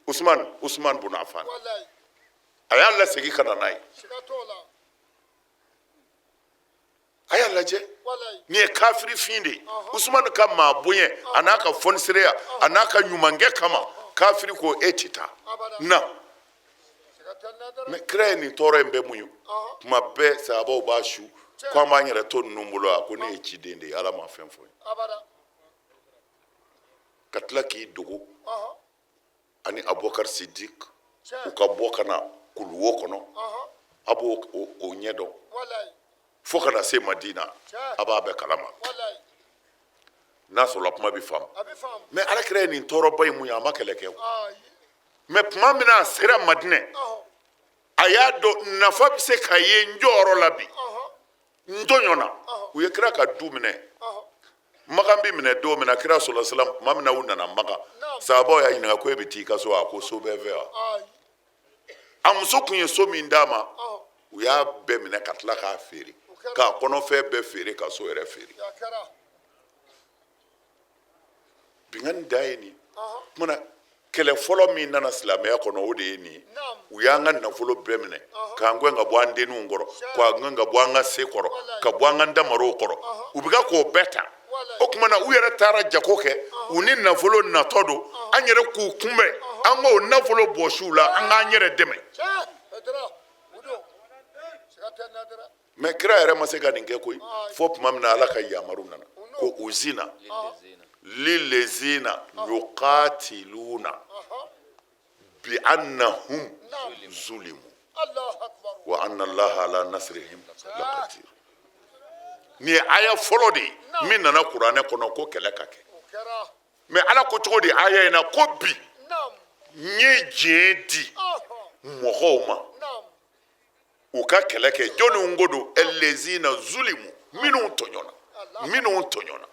Usman, Usman bun Affan, a y'a lasegin ka na n'a ye. A y'a lajɛ, nin ye kafiri fin de ye. Usman ka maa bonya, a n'a ka fɔnisireya, a n'a ka ɲumankɛ kama, kafiri ko e tɛ taa na. Mais kira ye nin tɔɔrɔ in bɛɛ muɲu. Tuma bɛɛ sahabaw b'a su ko an b'an yɛrɛ to ninnu bolo. A ko ne ye ciden de ye, Ala ma fɛn fɔ n ye. Ka tila k'i dogo ani Abubakar Sidik, u ka bɔ ka na kuluwo kɔnɔ, a b'o o ɲɛ dɔn fo ka na se Madina, a b'a bɛɛ kalama. N'a sɔrɔla kuma bɛ faamu. Mais ala kira ye nin tɔɔrɔba in muɲu, a ma kɛlɛ kɛ o. Mais tuma min na a sera Madinɛ, a y'a dɔn nafa bɛ se ka ye n jɔyɔrɔ la bi, n tɔɲɔna. U ye kira ka du minɛ. Makan bi minɛ don min na, kira sɔlɔ salam, tuma min na u nana Makan, sahabaw y'a ɲininka ko e bɛ t'i ka so? A ko so bɛ n fɛ wa? A muso tun ye so min d'a ma, u y'a bɛɛ minɛ ka tila k'a feere, k'a kɔnɔfɛn bɛɛ feere, ka so yɛrɛ feere. Binkanni dan ye nin. Kumana kɛlɛ fɔlɔ min nana silamɛya kɔnɔ, o de ye nin ye. U y'an ka nafolo bɛɛ minɛ, k'an gɛn ka bɔ an denninw kɔrɔ, k'an gɛn ka bɔ an ka se kɔrɔ, ka bɔ an ka damarow kɔrɔ. U bɛ ka k'o bɛɛ ta. O tuma na, u yɛrɛ taara jago kɛ, u ni nafolo natɔ don, an yɛrɛ k'u kunbɛn, an k'o nafolo bɔsi u la, an k'an yɛrɛ dɛmɛ. Mais kira yɛrɛ ma se ka nin kɛ koyi, fo tuma min na Ala ka yamaru nana ko uzina lilezina yuqatiluna bi annahum zulimu wa anna allaha ala nasrihim laqadir. Nin ye aya fɔlɔ de ye min nana kuranɛ kɔnɔ ko kɛlɛ ka kɛ. Mais Ala ko cogo di aya in na? Ko bi n ye diɲɛ di mɔgɔw ma u ka kɛlɛ kɛ. Jɔnniw ko don? Ɛlɛzina zulimu, minnu tɔɲɔna, minnu tɔɲɔna,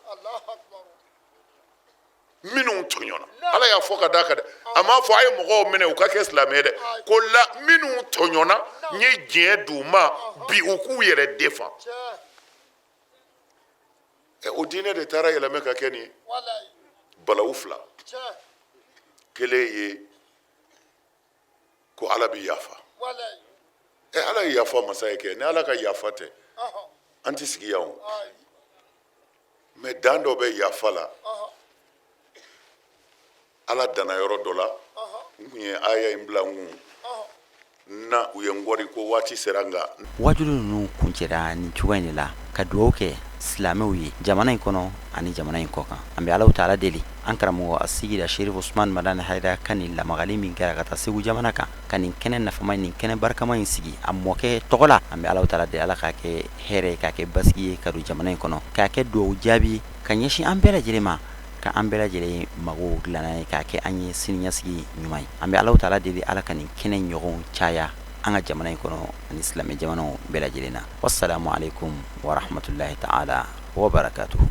minnu tɔɲɔna. Ala y'a fɔ ka d'a kan dɛ, a m'a fɔ a ye mɔgɔw minɛ u ka kɛ silamɛ dɛ. Ko la minnu tɔɲɔna, n ye diɲɛ d'u ma bi u k'u yɛrɛ defan. O diinɛ de taara yɛlɛmɛ ka kɛ nin ye. Balawu fila, kelen ye ko Ala bɛ yafa. Ɛ, Ala ye yafa masa ye kɛ. Ni Ala ka yafa tɛ, an tɛ sigi yan o. Mais dan dɔ bɛ yafa la. Ala danna yɔrɔ dɔ la. N kun ye aya in bila n kun na, u ye n kɔri ko waati sera, nka Wajulu ninnu kuncɛra nin cogoya in de la, ka dugawu kɛ. Silamɛw ye jamana in kɔnɔ ani jamana in kɔ kan. An bɛ Alahu taala deli, an karamɔgɔ Aseyidi Aserifu Usumani Madani Hayidara ka nin lamagali min kɛra ka taa Segu jamana kan, ka nin kɛnɛ nafama nin kɛnɛ barikama in sigi a mɔkɛ tɔgɔ la, an bɛ Alahu taala deli, Ala k'a kɛ hɛrɛ ye, k'a kɛ basigi ye ka don jamana in kɔnɔ, k'a kɛ dugawu jaabi ka ɲɛsin an bɛɛ lajɛlen ma, ka an bɛɛ lajɛlen mago dilanna ye, k'a kɛ an ye siniɲɛsigi ɲuman ye. An bɛ Alahu taala deli, Ala ka nin kɛnɛ ɲɔgɔn caya an ka jamana in kɔnɔ ani silamɛ jamanaw bɛɛ lajɛlen na. Wassalamu alaikum warahmatullahi ta'ala wabarakatuhu.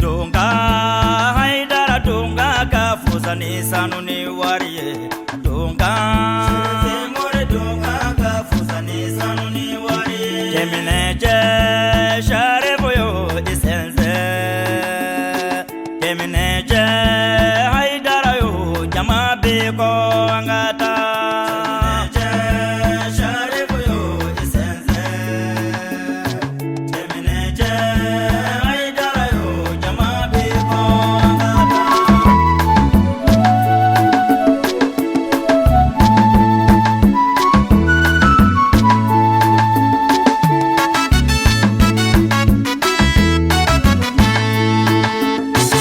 Donka Haidara donka ka fusa ni sanu.